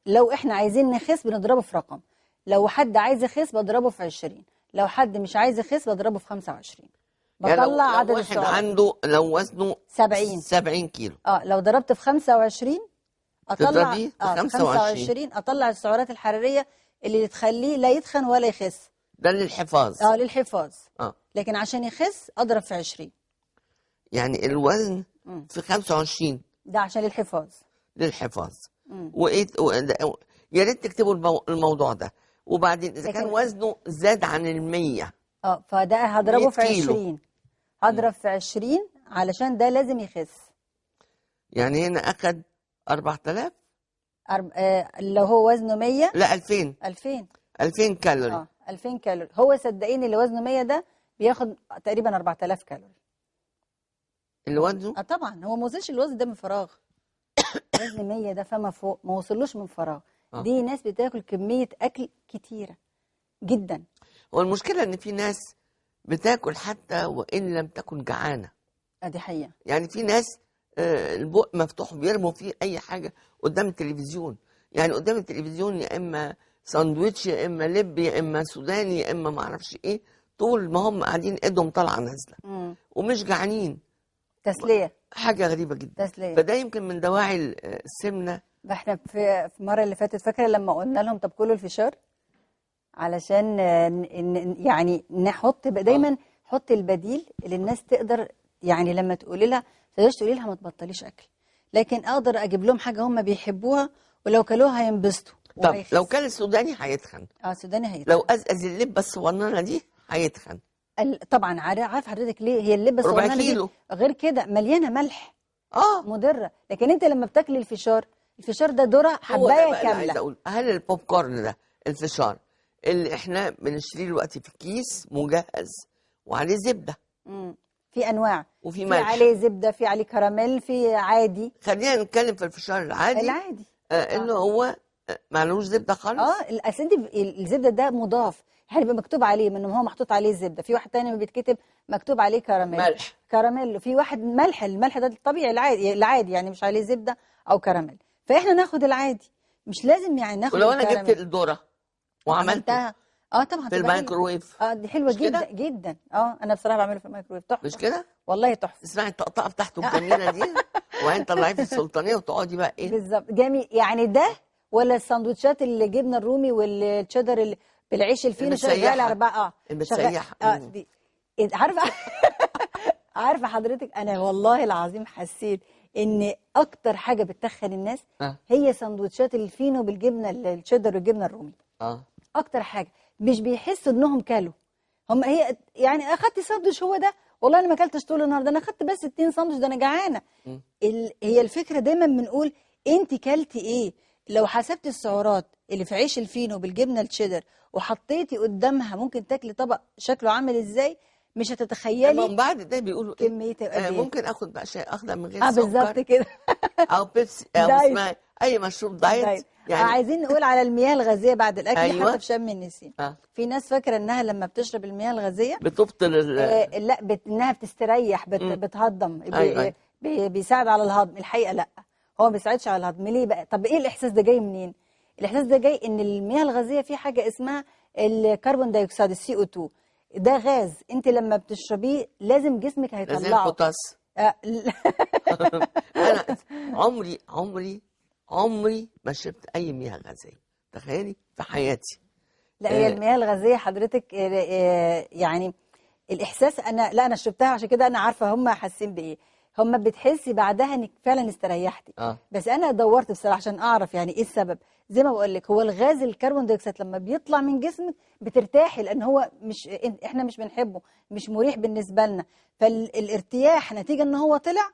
لو احنا عايزين نخس بنضربه في رقم، لو حد عايز يخس بضربه في 20، لو حد مش عايز يخس بضربه في 25. يعني بطلع لو عدد واحد السعرات. عنده، لو وزنه 70 كيلو، لو ضربت في 25 اطلع تضربيه في 25 اطلع السعرات الحرارية اللي تخليه لا يتخن ولا يخس. ده للحفاظ. للحفاظ. لكن عشان يخس اضرب في 20. يعني الوزن في 25 ده عشان الحفاظ. للحفاظ. وايه يا ريت تكتبوا الموضوع ده. وبعدين اذا كان وزنه زاد عن 100، فده هضربه في 20، هضرب في 20 علشان ده لازم يخس. يعني هنا اخد 4000، لو هو وزنه 100، لا 2000، 2000 كالوري. 2000 كالوري. هو صدقيني اللي وزنه 100 ده بياخد تقريبا 4000 كالوري. اللي وزنه؟ طبعا هو ما وصلش الوزن ده من فراغ. وزن 100 ده فما فوق ما وصلوش من فراغ. دي ناس بتاكل كمية أكل كتيرة جدا. هو المشكلة إن في ناس بتاكل حتى وإن لم تكن جعانة. دي حقيقة. يعني في ناس البق مفتوح بيرموا فيه أي حاجة قدام التلفزيون، يعني قدام التلفزيون يا إما ساندويتش يا إما لب يا إما سوداني يا إما معرفش إيه، طول ما هم قاعدين إيدهم طالعة نازلة ومش جعانين. تسلية، حاجة غريبة جدا. تسلية. فده يمكن من دواعي السمنة. احنا في المرة اللي فاتت فاكرة لما قلنا لهم طب كلوا الفشار علشان يعني نحط دايما حط البديل اللي الناس تقدر، يعني لما تقولي لها ما تقدرش تقولي لها ما تبطليش اكل، لكن اقدر اجيب لهم حاجة هم بيحبوها ولو كلوها هينبسطوا. طب لو كان السوداني هيتخن. السوداني هيتخن. لو ازقز اللبه الصغننه دي هيتخن. طبعا عارف حضرتك ليه؟ هي اللبه الصغننه دي غير كده مليانة ملح، مضرة. لكن انت لما بتاكلي الفشار، الفشار ده ذره حبايه كاملة. عايز اقول، هل البوب كورن ده، الفشار اللي احنا بنشتريه دلوقتي في كيس مجهز وعليه زبدة. في انواع، وفي ملح، في عليه زبدة، في عليه كراميل، في عادي. خلينا نتكلم في الفشار العادي. العادي انه هو معلوش زبدة خالص. اصل انت الزبدة ده مضاف، هيبقى مكتوب عليه من هو محطوط عليه الزبدة. في واحد تاني بيتكتب مكتوب عليه كراميل، ملح، كراميل. في واحد ملح، الملح ده الطبيعي العادي، العادي يعني مش عليه زبدة او كراميل. فاحنا ناخد العادي، مش لازم يعني ناخد. ولو انا جبت الذرة وعملتها طبعا في الميكروويف، دي حلوة جدا جدا. انا بصراحة بعمله في الميكروويف، تحفة. مش كده؟ والله تحفة. اسمعي الطقطقه بتاعته الجميلة دي، وبعدين طلعيه في السلطانيه وتقعدي بقى ايه بالظبط. جميل يعني ده، ولا السندوتشات اللي جبنه الرومي والتشيدر اللي بالعيش الفينو شغال 4 المتسيحه دي. عارفه عارفه حضرتك، انا والله العظيم حسيت ان اكتر حاجة بتخن الناس هي سندوتشات الفينو بالجبنه التشيدر والجبنه الرومي. اكتر حاجة مش بيحسوا انهم كلوا هم، هي يعني اخدت ساندوتش هو ده، والله انا ما اكلتش طول النهارده، انا اخدت بس 2 ساندوتش، ده انا جعانة. هي الفكرة دايما بنقول انت كلتي ايه. لو حسبتي السعرات اللي في عيش الفينو بالجبنه التشيدر وحطيتي قدامها ممكن تاكلي طبق شكله عامل ازاي، مش هتتخيلي. من بعد ده بيقولوا كمية إيه؟ ممكن اخد بقى شاي اخضر من غير سكر بالظبط كده، او بيبسي او اسمها اي مشروب diet. يعني عايزين نقول على المياه الغازية بعد الاكل. أيوة. حتى في شم النسيم في ناس فاكره انها لما بتشرب المياه الغازية بتبطل لا انها بتستريح، بتهضم. أيوة. بيساعد على الهضم. الحقيقة لا، هو ما بيساعدش على الهضم. ليه بقى؟ طب ايه الاحساس ده جاي منين؟ الاحساس ده جاي ان المياه الغازية في حاجة اسمها ال carbon dioxide، CO2، ده غاز انت لما بتشربيه لازم جسمك هيطلعه. لازم بوتاس. انا عمري عمري عمري ما شربت اي مياه غازية، تخيلي، في حياتي. لا هي المياه الغازية حضرتك يعني الاحساس، انا لا انا شربتها عشان كده انا عارفه هم حاسين بايه. هم بتحسي بعدها انك فعلا استريحتي. بس انا دورت بصراحة عشان اعرف يعني ايه السبب. زي ما بقول لك، هو الغاز ال carbon dioxide لما بيطلع من جسمك بترتاحي، لان هو مش احنا مش بنحبه، مش مريح بالنسبة لنا. فالارتياح نتيجة ان هو طلع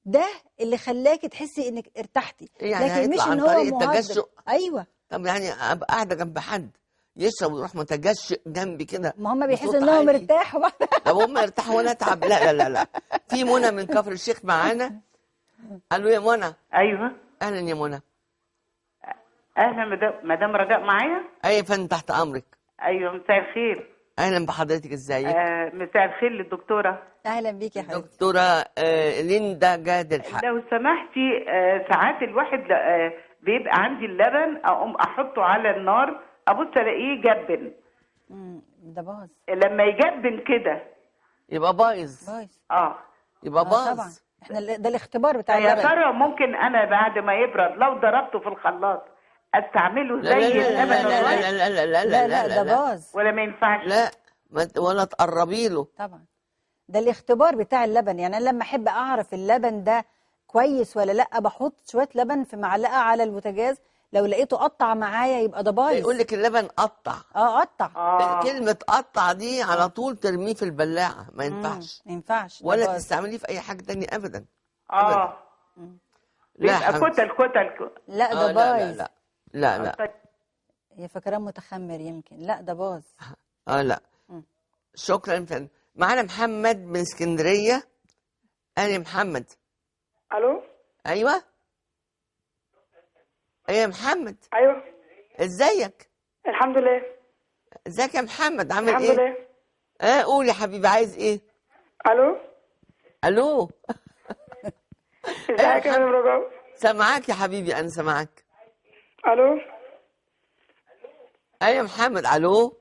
ده اللي خلاكي تحسي انك ارتحتي، يعني لكن مش عن ان هو طريق التجشؤ. ايوه. طب يعني ابقى قاعدة جنب حد يشرب ويروح متجشئ جنبي كده، ما هم بيحسوا انهم ارتاحوا. طب هم ارتاحوا وانا اتعب؟ لا لا لا لا. في منى من كفر الشيخ معانا. الو يا منى. ايوه، اهلا يا منى. اهلا مدام رجاء معايا؟ ايوه يا فندم، تحت امرك. ايوه، مساء الخير. اهلا بحضرتك، ازيك؟ مساء الخير للدكتوره. اهلا بيك يا حبيبتي دكتورة ليندا جاد الحق. لو سمحتي، ساعات الواحد بيبقى عندي اللبن اقوم احطه على النار، ابص الاقيه جبن. ده باظ. لما يجبن كده يبقى بايظ. بايظ. يبقى باظ طبعا. احنا ده الاختبار بتاع اللبن. يا ترى ممكن انا بعد ما يبرد لو ضربته في الخلاط استعمله زي اللبن؟ لا لا لا لا لا لا لا، ده باظ. ولا ما ينفعش؟ لا، ولا تقربي له. طبعا ده الاختبار بتاع اللبن. يعني انا لما احب اعرف اللبن ده كويس ولا لا، بحط شوية لبن في معلقه على البوتاجاز، لو لقيته قطع معايا يبقى ده بايظ. يقول لك اللبن قطع. قطع. كلمة قطع دي على طول ترميه في البلاعة، ما ينفعش. ما ينفعش، ولا تستعمليه في اي حاجة تانية ابدا. لا، كتل كتل. لا ده بايظ. لا لا لا لا، هي فاكراه متخمر يمكن. لا ده باظ. لا. شكرا فندم. معانا محمد من اسكندرية. اهلا محمد. الو. ايوه ايه يا محمد؟ ايوه، ازيك؟ الحمد لله. ازيك يا محمد، عامل ايه؟ الحمد لله. قول يا حبيبي، عايز ايه؟ الو. الو. ازيك يا مدام رجاء؟ سامعاك يا حبيبي، انا سامعاك. الو. ايوه يا محمد. الو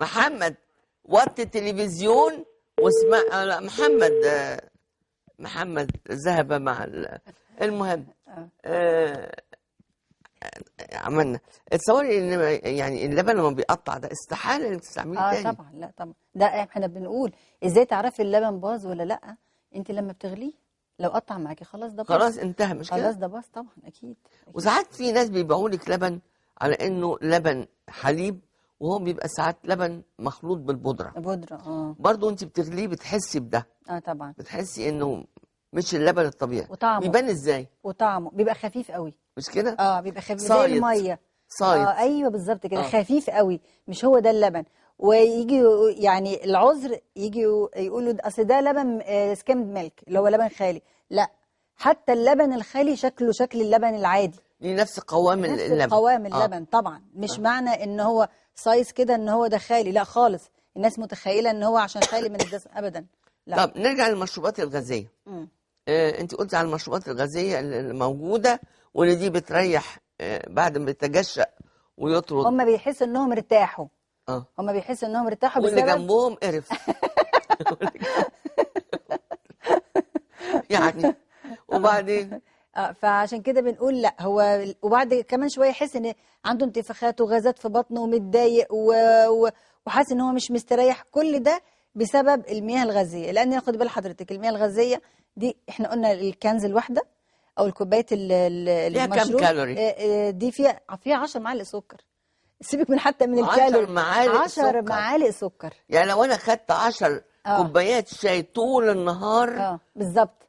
محمد، وطي التلفزيون واسمع. لا محمد، محمد ذهب مع المهم. عملنا تصوري ان يعني اللبن لما بيقطع ده استحالة انك تستعمليه تاني. طبعا. لا طبعا، ده احنا بنقول ازاي تعرفي اللبن باظ ولا لا؟ انت لما بتغليه لو قطع معاكي خلاص ده باظ، خلاص انتهى، مش كده؟ خلاص ده باظ طبعا، اكيد. وساعات في ناس بيبيعوا لك لبن على انه لبن حليب، وهو بيبقى ساعات لبن مخلوط بالبودره. بودره. برضه انت بتغليه بتحسي بده. طبعا، بتحسي انه مش اللبن الطبيعي. وطعمه بيبان ازاي؟ وطعمه بيبقى خفيف قوي، مش كده؟ بيبقى خفيف زي المية. صايص. ايوه بالظبط كده. خفيف قوي، مش هو ده اللبن. ويجي يعني العذر يجي يقولوا اصل ده لبن skimmed milk اللي هو لبن خالي. لا، حتى اللبن الخالي شكله شكل اللبن العادي، ليه نفس قوام اللبن، نفس قوام اللبن. طبعا مش معنى ان هو سايز كده ان هو ده خالي، لا خالص. الناس متخيله ان هو عشان خالي من الدسم، ابدا لا. طب نرجع للمشروبات الغازية. انت قلتي على المشروبات الغازية اللي موجودة واللي دي بتريح بعد ما بيتجشأ ويطرد. هم بيحسوا انهم ارتاحوا. هم بيحسوا انهم ارتاحوا واللي جنبهم قرف. يعني وبعدين فعشان كده بنقول لا. هو وبعد كمان شوية يحس ان عنده انتفاخات وغازات في بطنه ومتضايق وحاسس ان هو مش مستريح. كل ده بسبب المياه الغازية. لان خد بال حضرتك المياه الغازية دي احنا قلنا ال cans الواحدة او الكوباية المشروب كام كالوري؟ دي فيها 10 معالق سكر. سيبك من حتى من الكالوري، 10 معالق سكر. يعني لو انا خدت 10 كوبايات شاي طول النهار بالظبط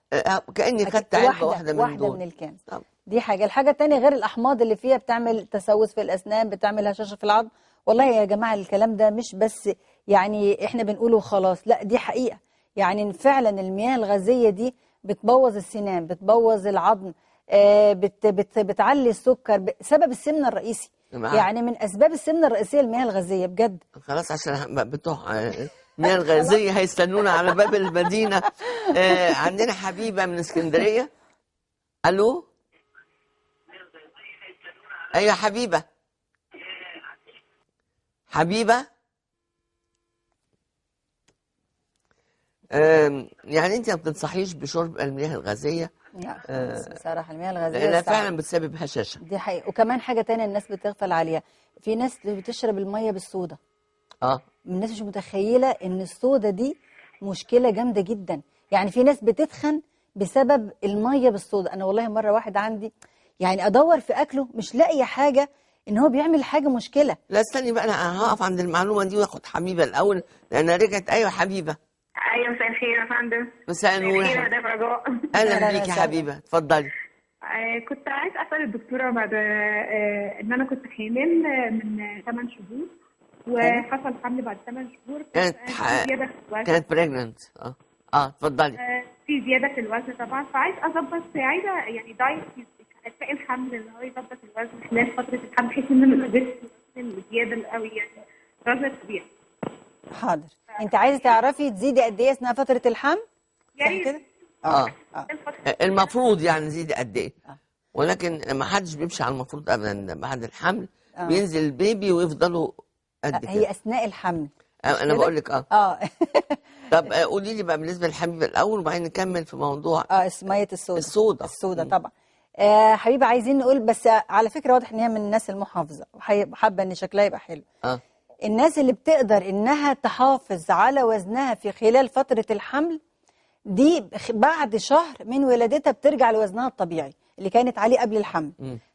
كاني خدت علبة واحدة من دول، واحدة من ال cans. دي حاجة. الحاجة الثانية غير الاحماض اللي فيها بتعمل تسوس في الاسنان، بتعمل هشاشة في العظم. والله يا جماعة الكلام ده مش بس يعني احنا بنقوله وخلاص، لا دي حقيقة. يعني فعلا المياه الغازية دي بتبوظ السنان، بتبوظ العظم، بت بت بتعلي السكر، سبب السمنة الرئيسي. يعني من اسباب السمنة الرئيسية المياه الغازية بجد. خلاص عشان بتوع المياه الغازية هيستنونا على باب المدينة. عندنا حبيبه من اسكندرية. الو، ايوه حبيبه. حبيبه، يعني انت ما بتنصحيش بشرب المياه الغازية؟ لا خالص بصراحة المياه الغازية لانها فعلا بتسبب هشاشة. دي حقيقة. وكمان حاجة تانية الناس بتغفل عليها، في ناس بتشرب المية بالصودا. الناس مش متخيله ان الصودا دي مشكلة جامدة جدا. يعني في ناس بتتخن بسبب المية بالصودا. انا والله مرة واحد عندي يعني ادور في اكله مش لاقيه حاجة ان هو بيعمل حاجة مشكلة. لا استني بقى، انا هقف عند المعلومة دي واخد حبيبه الاول لانها رجعت. ايوه حبيبه. ايوه مساء الخير يا فندم. مساء النور. مساء الخير يا مدام رجاء. اهلا بيكي يا حبيبه، اتفضلي. كنت عايز اسال الدكتورة بعد ان انا كنت حامل من 8 شهور وحصل حمل بعد 8 شهور. كانت pregnant. اتفضلي. في زيادة في الوزن طبعا، فعايز اظبط، عايزه يعني diet اثناء الحمل اللي هو يظبط الوزن خلال فترة الحمل بحيث ان انا ما ازيدش الزيادة القوي، يعني الوزن الطبيعي. حاضر. انت عايزه تعرفي تزيدي قد ايه اثناء فترة الحمل؟ يعني كده؟ المفروض يعني نزيد قد ايه؟ ولكن ما حدش بيمشي على المفروض ابدا. بعد الحمل بينزل البيبي ويفضلوا قد كده. هي اثناء الحمل انا بقول لك. طب قولي لي بقى بالنسبة للحبيبه الاول وبعدين نكمل في موضوع مية الصودا. الصودا طبعا. حبيبه عايزين نقول بس على فكرة واضح ان هي من الناس المحافظة وحابة ان شكلها يبقى حلو. الناس اللي بتقدر انها تحافظ على وزنها في خلال فترة الحمل دي بعد شهر من ولادتها بترجع لوزنها الطبيعي اللي كانت عليه قبل الحمل.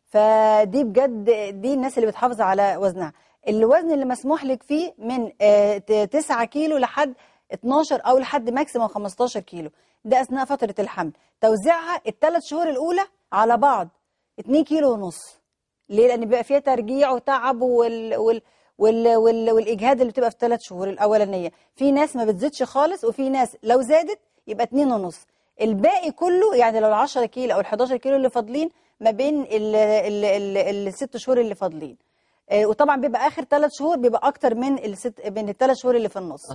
فدي بجد دي الناس اللي بتحافظ على وزنها. الوزن اللي مسموح لك فيه من 9 كيلو لحد 12 او لحد maximum 15 كيلو، ده اثناء فترة الحمل. توزيعها الثلاث شهور الاولى على بعض 2 كيلو ونص. ليه؟ لان بيبقى فيها ترجيع وتعب والاجهاد اللي بتبقى في الثلاث شهور الاولانية. في ناس ما بتزيدش خالص، وفي ناس لو زادت يبقى 2.5. الباقي كله يعني لو 10 كيلو او 11 كيلو اللي فاضلين ما بين الست شهور اللي فاضلين. وطبعا بيبقى اخر 3 شهور بيبقى اكتر من من الثلاث شهور اللي في النص.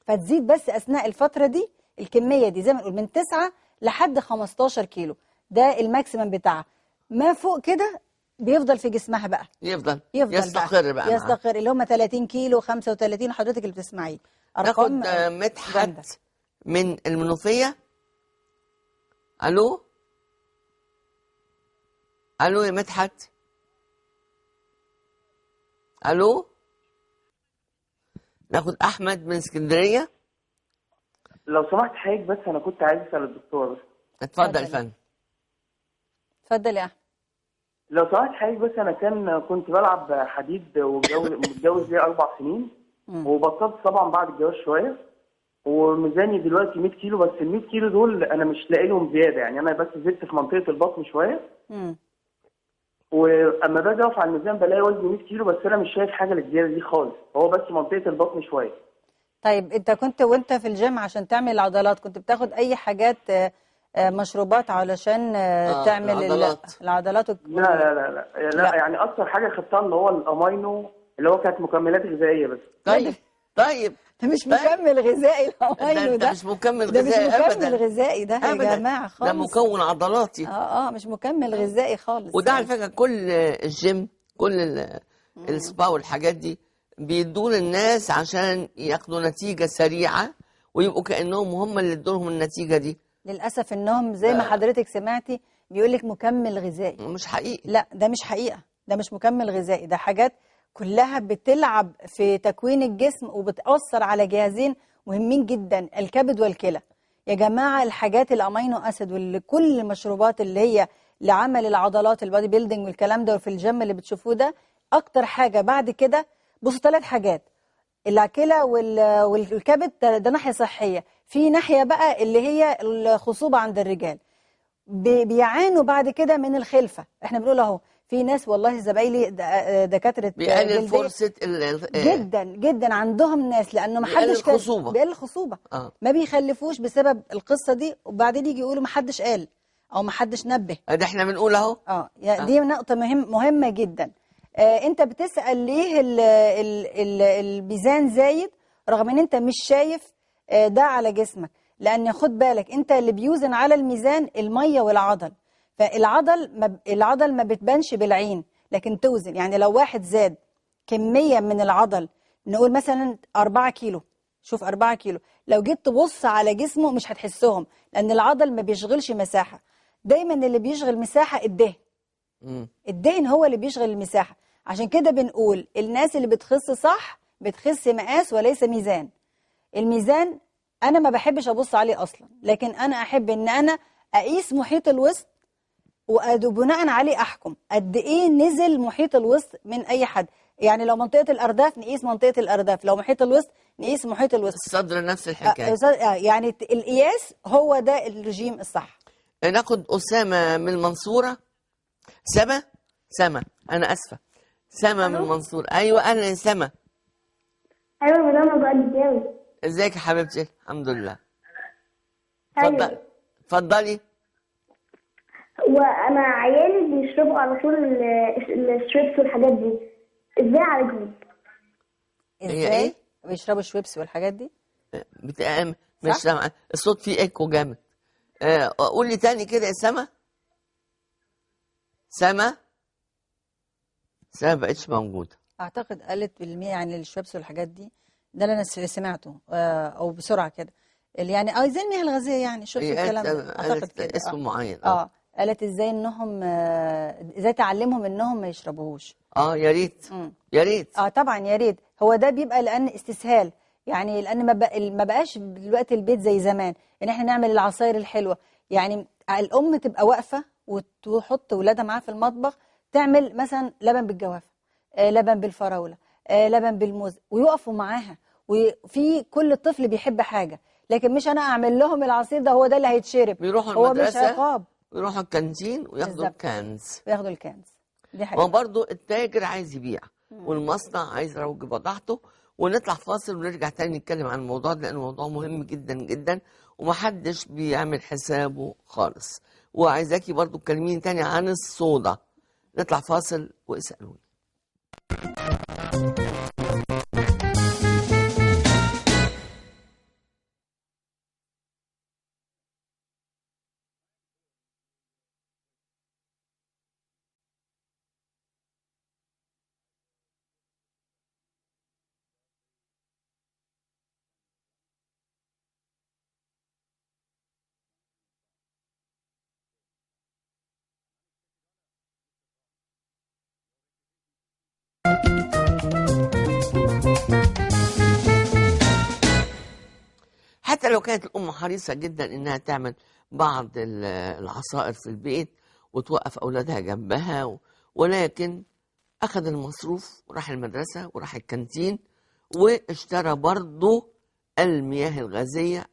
فتزيد بس اثناء الفترة دي الكمية دي زي ما نقول من 9 لحد 15 كيلو، ده ال maximum بتاعها. ما فوق كده بيفضل في جسمها بقى، يفضل يستقر بقى، يستقر اللي هم 30 كيلو 35 حضرتك اللي بتسمعيه. ارقام. ناخد مدحت من المنوفية. الو الو يا مدحت. الو. ناخد احمد من اسكندرية. لو سمحت حضرتك بس انا كنت عايز اسال الدكتور بس. اتفضل يا فندم. اتفضل يا احمد. لو سمحت حضرتك بس انا كنت بلعب حديد ومتجوز لي 4 سنين وبطلت طبعا بعد الجواز شوية، وميزاني دلوقتي 100 كيلو، بس ال 100 كيلو دول انا مش لاقي لهم زيادة، يعني انا بس زدت في منطقة البطن شوية. واما باجي اقف على الميزان بلاقي وزني 100 كيلو، بس انا مش شايف حاجة للزياده دي خالص، هو بس منطقة البطن شوية. طيب انت كنت وانت في الجيم عشان تعمل عضلات كنت بتاخد اي حاجات، مشروبات علشان تعمل العضلات؟ لا لا لا لا لا، يعني اكتر حاجة خدتها اللي هو الامينو، اللي هو كانت مكملات غذائية بس. طيب ده مش مكمل غذائي الامينو، ده مش مكمل غذائي ابدا، ده مش مكمل غذائي ده يا جماعة خالص، ده مكون عضلاتي. مش مكمل غذائي خالص. وده على فكرة كل الجيم، كل السبا والحاجات دي بيدوا للناس عشان ياخدوا نتيجة سريعة ويبقوا كانهم هم اللي ادوا لهم النتيجة دي. للاسف انهم زي ما حضرتك سمعتي بيقول لك مكمل غذائي، مش حقيقي. لا ده مش حقيقة، ده مش مكمل غذائي، ده حاجات كلها بتلعب في تكوين الجسم وبتأثر على جهازين مهمين جدا، الكبد والكلى. يا جماعة الحاجات ال amino acid وكل المشروبات اللي هي لعمل العضلات، ال body building والكلام ده، وفي الجيم اللي بتشوفوه ده، اكتر حاجة بعد كده بصوا 3 حاجات، الكلى والكبد ده ناحية صحية، في ناحية بقى اللي هي الخصوبة عند الرجال بيعانوا بعد كده من الخلفة. احنا بنقول اهو في ناس والله زمايلي دكاترة بيقلل فرصة جدا جدا عندهم ناس، لانه ما حدش بيقلل الخصوبة، ما بيخلفوش بسبب القصة دي، وبعدين يجي يقولوا ما حدش قال او ما حدش نبه. ده احنا بنقول اهو. دي نقطة مهمة جدا. انت بتسال ليه الميزان زايد رغم ان انت مش شايف ده على جسمك؟ لان خد بالك انت اللي بيوزن على الميزان المية والعضل، فالعضل العضل ما بتبانش بالعين لكن توزن. يعني لو واحد زاد كمية من العضل، نقول مثلا 4 كيلو، شوف 4 كيلو، لو جيت تبص على جسمه مش هتحسهم، لأن العضل ما بيشغلش مساحة. دايما اللي بيشغل مساحة الدهن، الدهن هو اللي بيشغل المساحة. عشان كده بنقول الناس اللي بتخس صح بتخس مقاس وليس ميزان. الميزان أنا ما بحبش أبص عليه أصلا، لكن أنا أحب إن أنا أقيس محيط الوسط وبناء عليه احكم قد ايه نزل محيط الوسط من اي حد. يعني لو منطقة الارداف نقيس منطقة الارداف، لو محيط الوسط نقيس محيط الوسط، الصدر نفس الحكاية. يعني القياس هو ده الرجيم الصح. ناخد اسامة من المنصورة. سما انا اسفه، سما من المنصورة. ايوه اهلا يا سما. ايوه يا مدام ابو قلبي، ازيك يا حبيبتي؟ الحمد لله. اتفضلي اتفضلي. وانا عيالي بيشربوا على طول الشيبس والحاجات دي، ازاي اعالجهم؟ ازاي بيشربوا الشيبس والحاجات دي؟ مش سامعه الصوت، فيه ايكو جامد. قولي تاني كده يا سما. سما بقتش موجودة اعتقد. قالت بالمية يعني الشيبس والحاجات دي، ده اللي انا سمعته او بسرعة كده، يعني زي المياه الغازية، يعني شفت الكلام ده اعتقد كده اسم معين. قالت ازاي انهم، ازاي تعلمهم انهم ما يشربوهوش. يا ريت يا ريت. طبعا يا ريت. هو ده بيبقى لان استسهال، يعني لان ما بقاش دلوقتي البيت زي زمان ان احنا نعمل العصاير الحلوة. يعني الام تبقى واقفة وتحط ولادها معاها في المطبخ، تعمل مثلا لبن بالجوافه، لبن بالفراوله، لبن بالموز، ويقفوا معاها. وفي كل طفل بيحب حاجة، لكن مش انا اعمل لهم العصير ده هو ده اللي هيتشرب. بيروحوا المدرسة، هو مش عقاب. يروحوا الكانتين وياخدوا ال cans، وياخدوا ال cans. دي حقيقة. ما برضه التاجر عايز يبيع والمصنع عايز يروج بضاعته. ونطلع فاصل ونرجع تاني نتكلم عن الموضوع ده، لأنه موضوع مهم جدا جدا ومحدش بيعمل حسابه خالص. وعايزاكي برضه تكلميني تاني عن الصودا. نطلع فاصل واسألوني. حتى لو كانت الأم حريصة جدا إنها تعمل بعض العصائر في البيت وتوقف أولادها جنبها، ولكن أخذ المصروف وراح المدرسة وراح الكانتين واشترى برضه المياه الغازية،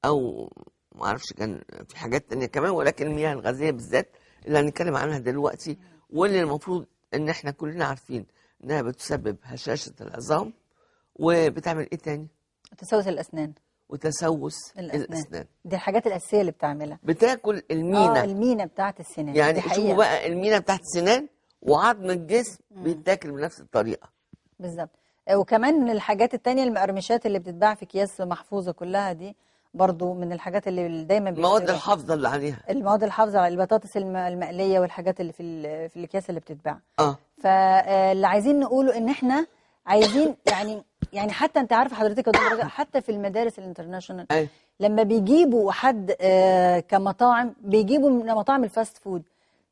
أو معرفش كان في حاجات تانية كمان، ولكن المياه الغازية بالذات اللي هنتكلم عنها دلوقتي. واللي المفروض ان احنا كلنا عارفين انها بتسبب هشاشة العظام، وبتعمل ايه تاني؟ تسوس الاسنان. وتسوس الاسنان. دي الحاجات الاساسية اللي بتعملها. بتاكل المينا. المينا بتاعت السنان. يعني شوفوا بقى المينا بتاعت السنان وعظم الجسم بيتاكل بنفس الطريقة بالظبط. وكمان الحاجات التانية، المقرمشات اللي بتتباع في اكياس محفوظة كلها دي برضو من الحاجات اللي دايما المواد الحافظة اللي عليها، المواد الحافظة على البطاطس المقليه والحاجات اللي في الاكياس اللي بتتباع. فاللي عايزين نقوله ان احنا عايزين يعني حتى انت عارفه حضرتك يا دكتور، حتى في المدارس ال international لما بيجيبوا حد كمطاعم، بيجيبوا من مطاعم ال fast food.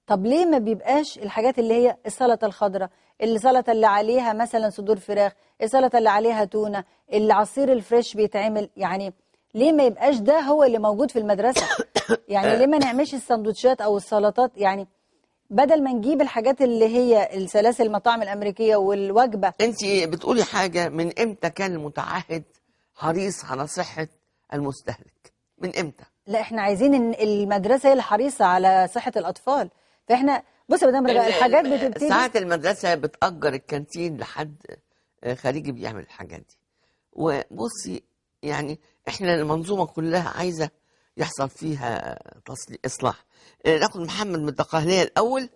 طب ليه ما بيبقاش الحاجات اللي هي السلطة الخضراء، السلطة اللي عليها مثلا صدور فراخ، السلطة اللي عليها تونه، العصير ال fresh بيتعمل، يعني ليه ما يبقاش ده هو اللي موجود في المدرسة؟ يعني ليه ما نعملش السندوتشات او السلطات؟ يعني بدل ما نجيب الحاجات اللي هي السلاسل المطاعم الامريكية والوجبه. انت بتقولي حاجة، من امتى كان المتعهد حريص على صحة المستهلك؟ من امتى؟ لا احنا عايزين ان المدرسة هي اللي حريصة على صحة الاطفال. فاحنا بص يا مدام رجاء، الحاجات بتبتدي ساعات المدرسة بتأجر الكانتين لحد خارجي بيعمل الحاجات دي. وبصي يعني احنا المنظومة كلها عايزه يحصل فيها اصلاح. ناخد محمد من الدقهليه الاول.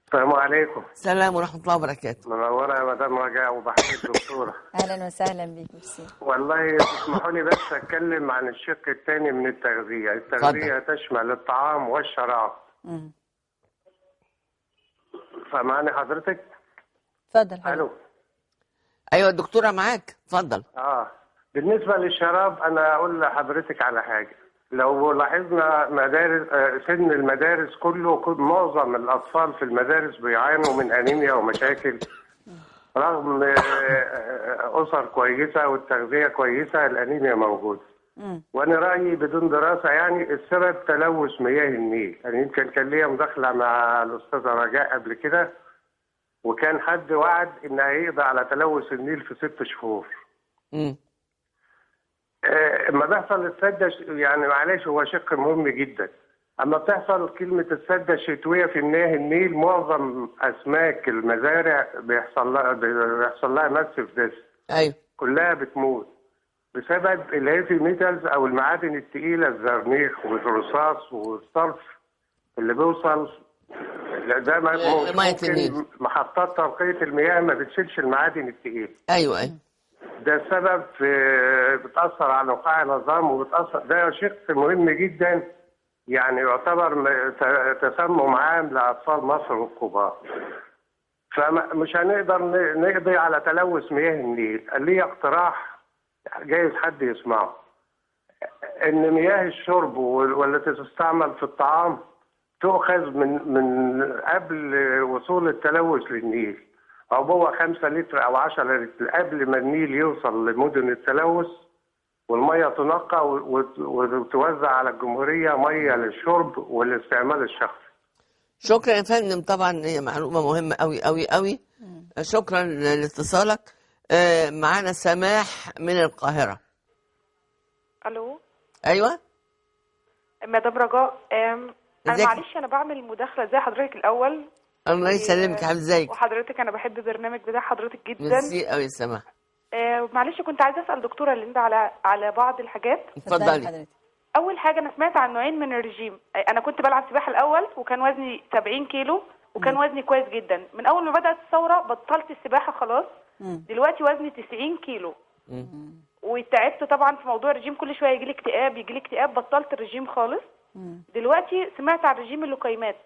السلام عليكم. السلام ورحمة الله وبركاته. منورة يا مدام رجاء وبحيي الدكتورة. اهلا وسهلا بيك. ميرسي. والله تسمحوا لي بس اتكلم عن الشق الثاني من التغذية. التغذية تشمل الطعام والشراب. سامعني حضرتك؟ اتفضل. الو. ايوه الدكتورة معاك، اتفضل. بالنسبة للشراب انا اقول لحضرتك على حاجة. لو لاحظنا مدارس سن المدارس كله، معظم الاطفال في المدارس بيعانوا من انيميا ومشاكل، رغم اسر كويسة والتغذيه كويسة، الانيميا موجودة. وانا رايي بدون دراسة يعني السبب تلوث مياه النيل. يعني يمكن كان ليا مداخله مع الاستاذة رجاء قبل كده، وكان حد وعد ان هيقضي على تلوث النيل في 6 شهور. اما بيحصل السده، يعني معلش هو شق مهم جدا. اما بتحصل كلمة السده الشتوية في مياه النيل، معظم اسماك المزارع بيحصل لها massive death. ايوه، كلها بتموت بسبب ال heavy metals او المعادن الثقيلة، الزرنيخ والرصاص والصرف اللي بيوصل ده. ممكن محطات تنقية المياه ما بتشيلش المعادن الثقيلة. ايوه ايوه، ده السبب في بتاثر على وقاع العظام وبتاثر. ده شق مهم جدا، يعني يعتبر تسمم عام لاطفال مصر والكبار. فمش هنقدر نقضي على تلوث مياه النيل. لي اقتراح جايز حد يسمعه، ان مياه الشرب والتي تستعمل في الطعام تؤخذ من قبل وصول التلوث للنيل، عبوة 5 لتر او 10 لتر قبل ما النيل يوصل لمدن التلوث، والمية تنقى وتوزع على الجمهورية مية للشرب والاستعمال الشخصي. شكرا يا فندم، طبعا هي معلومة مهمة قوي قوي قوي. شكرا لاتصالك. معانا سماح من القاهرة. الو. ايوه مدام رجاء، انا معلش انا بعمل مداخله زي حضرتك الاول. الله يسلمك يا حبيبتي، ازيك؟ وحضرتك انا بحب البرنامج بتاع حضرتك جدا. ميرسي قوي يا سماح. معلش كنت عايزه اسال دكتورة ليندا على بعض الحاجات. اتفضلي. اول حاجة، انا سمعت عن نوعين من الرجيم. انا كنت بلعب سباحة الاول وكان وزني 70 كيلو وكان وزني كويس جدا. من اول ما بدات الثورة بطلت السباحة خلاص. دلوقتي وزني 90 كيلو. وتعبت طبعا في موضوع الرجيم، كل شوية يجي لي اكتئاب يجي لي اكتئاب، بطلت الرجيم خالص. دلوقتي سمعت عن رجيم اللقيمات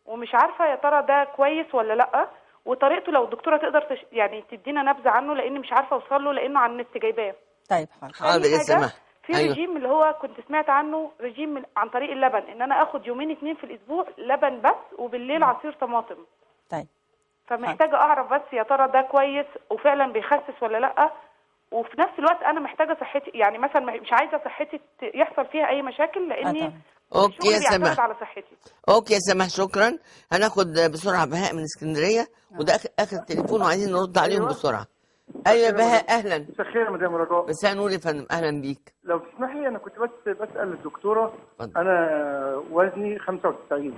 ومش عارفه يا ترى ده كويس ولا لا، وطريقته لو الدكتورة تقدر يعني تدينا نبذه عنه، لان مش عارفه اوصل له لانه على النت جايباه. طيب حاضر يا سماح. في أيوة. رجيم اللي هو كنت سمعت عنه، رجيم عن طريق اللبن، ان انا اخد يومين 2 في الاسبوع لبن بس، وبالليل عصير طماطم. طيب فمحتاجه اعرف بس يا ترى ده كويس وفعلا بيخسس ولا لا، وفي نفس الوقت انا محتاجه صحتي، يعني مثلا مش عايزه صحتي يحصل فيها اي مشاكل، لاني okay يا سماح على صحتي. okay يا سماح، شكرا. هناخد بسرعة بهاء من اسكندرية، وده اخر تليفون وعايزين نرد عليهم. أيوة. بسرعة. ايوه يا بهاء، اهلا. مساء الخير يا مدام رجاء. مساء النور يا فندم، اهلا بيك. لو تسمحي انا كنت بس بسال الدكتورة. فضل. انا وزني 95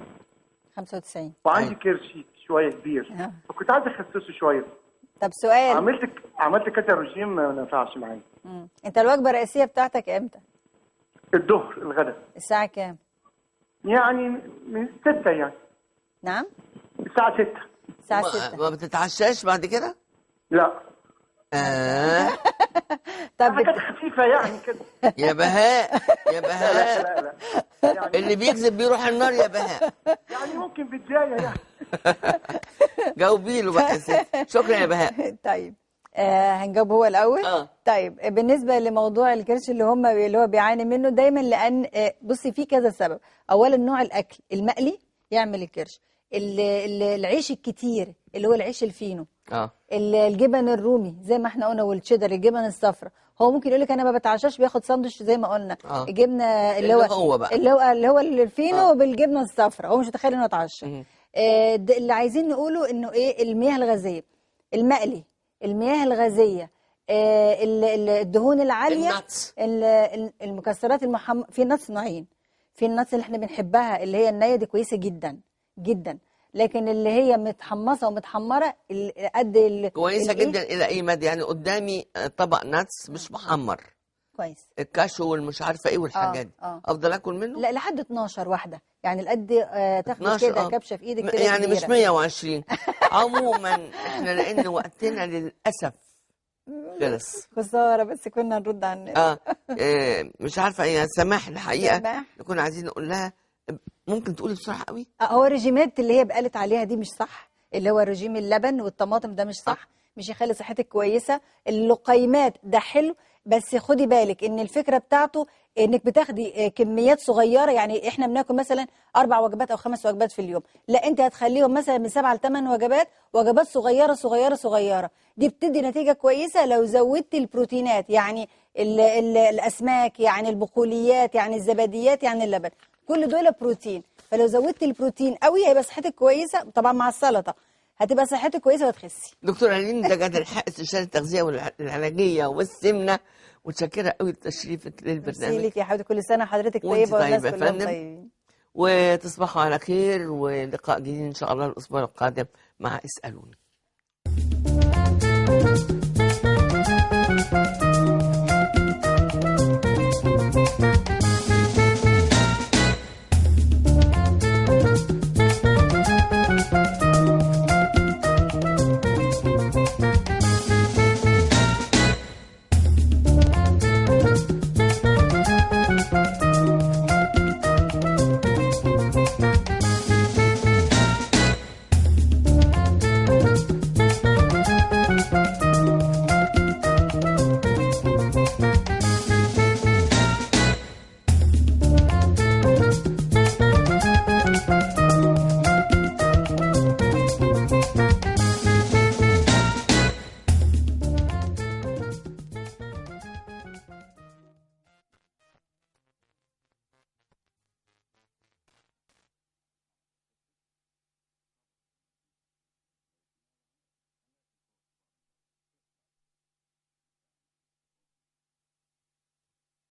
95. وعندي كرش شوية كبير، فكنت عايز اخسسه شوية. طب سؤال، عملت كذا رجيم ما نفعش معايا. انت الوجبة الرئيسية بتاعتك امتى؟ الظهر، الغداء. الساعة كام؟ يعني من 6 يعني. نعم؟ الساعة 6. الساعة 6. ما بتتعشاش بعد كده؟ لا. طب حاجات خفيفة يعني كده. يا بهاء يا بهاء. لا لا لا يعني اللي بيكذب بيروح النار يا بهاء. يعني ممكن بيتزاية يعني. جاوبي له بقى يا ست. شكرا يا بهاء. طيب هنجاوب هو الاول. طيب بالنسبة لموضوع الكرش اللي هو بيعاني منه دايما، لان بصي في كذا سبب. اولا نوع الاكل المقلي يعمل الكرش، العيش الكتير اللي هو العيش الفينو، الجبن الرومي زي ما احنا قلنا، والتشيدر، الجبن الصفراء. هو ممكن يقول لك انا ما بتعشاش، بياخد ساندوتش زي ما قلنا، جبنه اللي هو الفينو بالجبنه الصفراء، هو مش متخيل انه اتعشى. اللي عايزين نقوله انه ايه، المياه الغازية، المقلي، المياه الغازية، الدهون العالية، المكسرات في nuts نوعين، في ال nuts اللي احنا بنحبها اللي هي النية دي كويسة جدا جدا، لكن اللي هي متحمصه ومتحمره قد كويسة جدا الى اي مدى؟ يعني قدامي طبق nuts مش محمر كويس، الكاشو والمش عارفه ايه والحاجات دي، افضل اكل منه؟ لا، لحد 12 واحدة يعني، القد تاخد كده كبشة في ايدك كده يعني، مش 120. عموما احنا لان وقتنا للاسف خلص، خسارة، بس كنا نرد على الناس. مش عارفه يا سماح، الحقيقة كنا عايزين نقول لها، ممكن تقولي بسرعة قوي؟ هو الرجيمات اللي هي بقالت عليها دي مش صح، اللي هو رجيم اللبن والطماطم ده مش صح، مش يخلي صحتك كويسة. اللقيمات ده حلو، بس خدي بالك ان الفكرة بتاعته انك بتاخدي كميات صغيرة، يعني احنا بناكل مثلا 4 وجبات او 5 وجبات في اليوم، لا انت هتخليهم مثلا من 7 ل 8 وجبات، وجبات صغيرة صغيرة صغيرة، دي بتدي نتيجة كويسة لو زودتي البروتينات، يعني ال ال الاسماك، يعني البقوليات، يعني الزباديات، يعني اللبن، كل دول بروتين. فلو زودتي البروتين قوي هيبقى صحتك كويسة، طبعا مع السلطة هتبقى صحتك كويسة وتخسي. دكتورة ليندا جاد الحق، استشاري التغذية والعلاجيه والسمنه، متشكره قوي لتشريفك للبرنامج. ميرسي ليك يا حبيبتي، كل سنة حضرتك طيبة والناس كلهم طيبين. وتصبحوا على خير، ولقاء جديد ان شاء الله الاسبوع القادم مع اسالوني.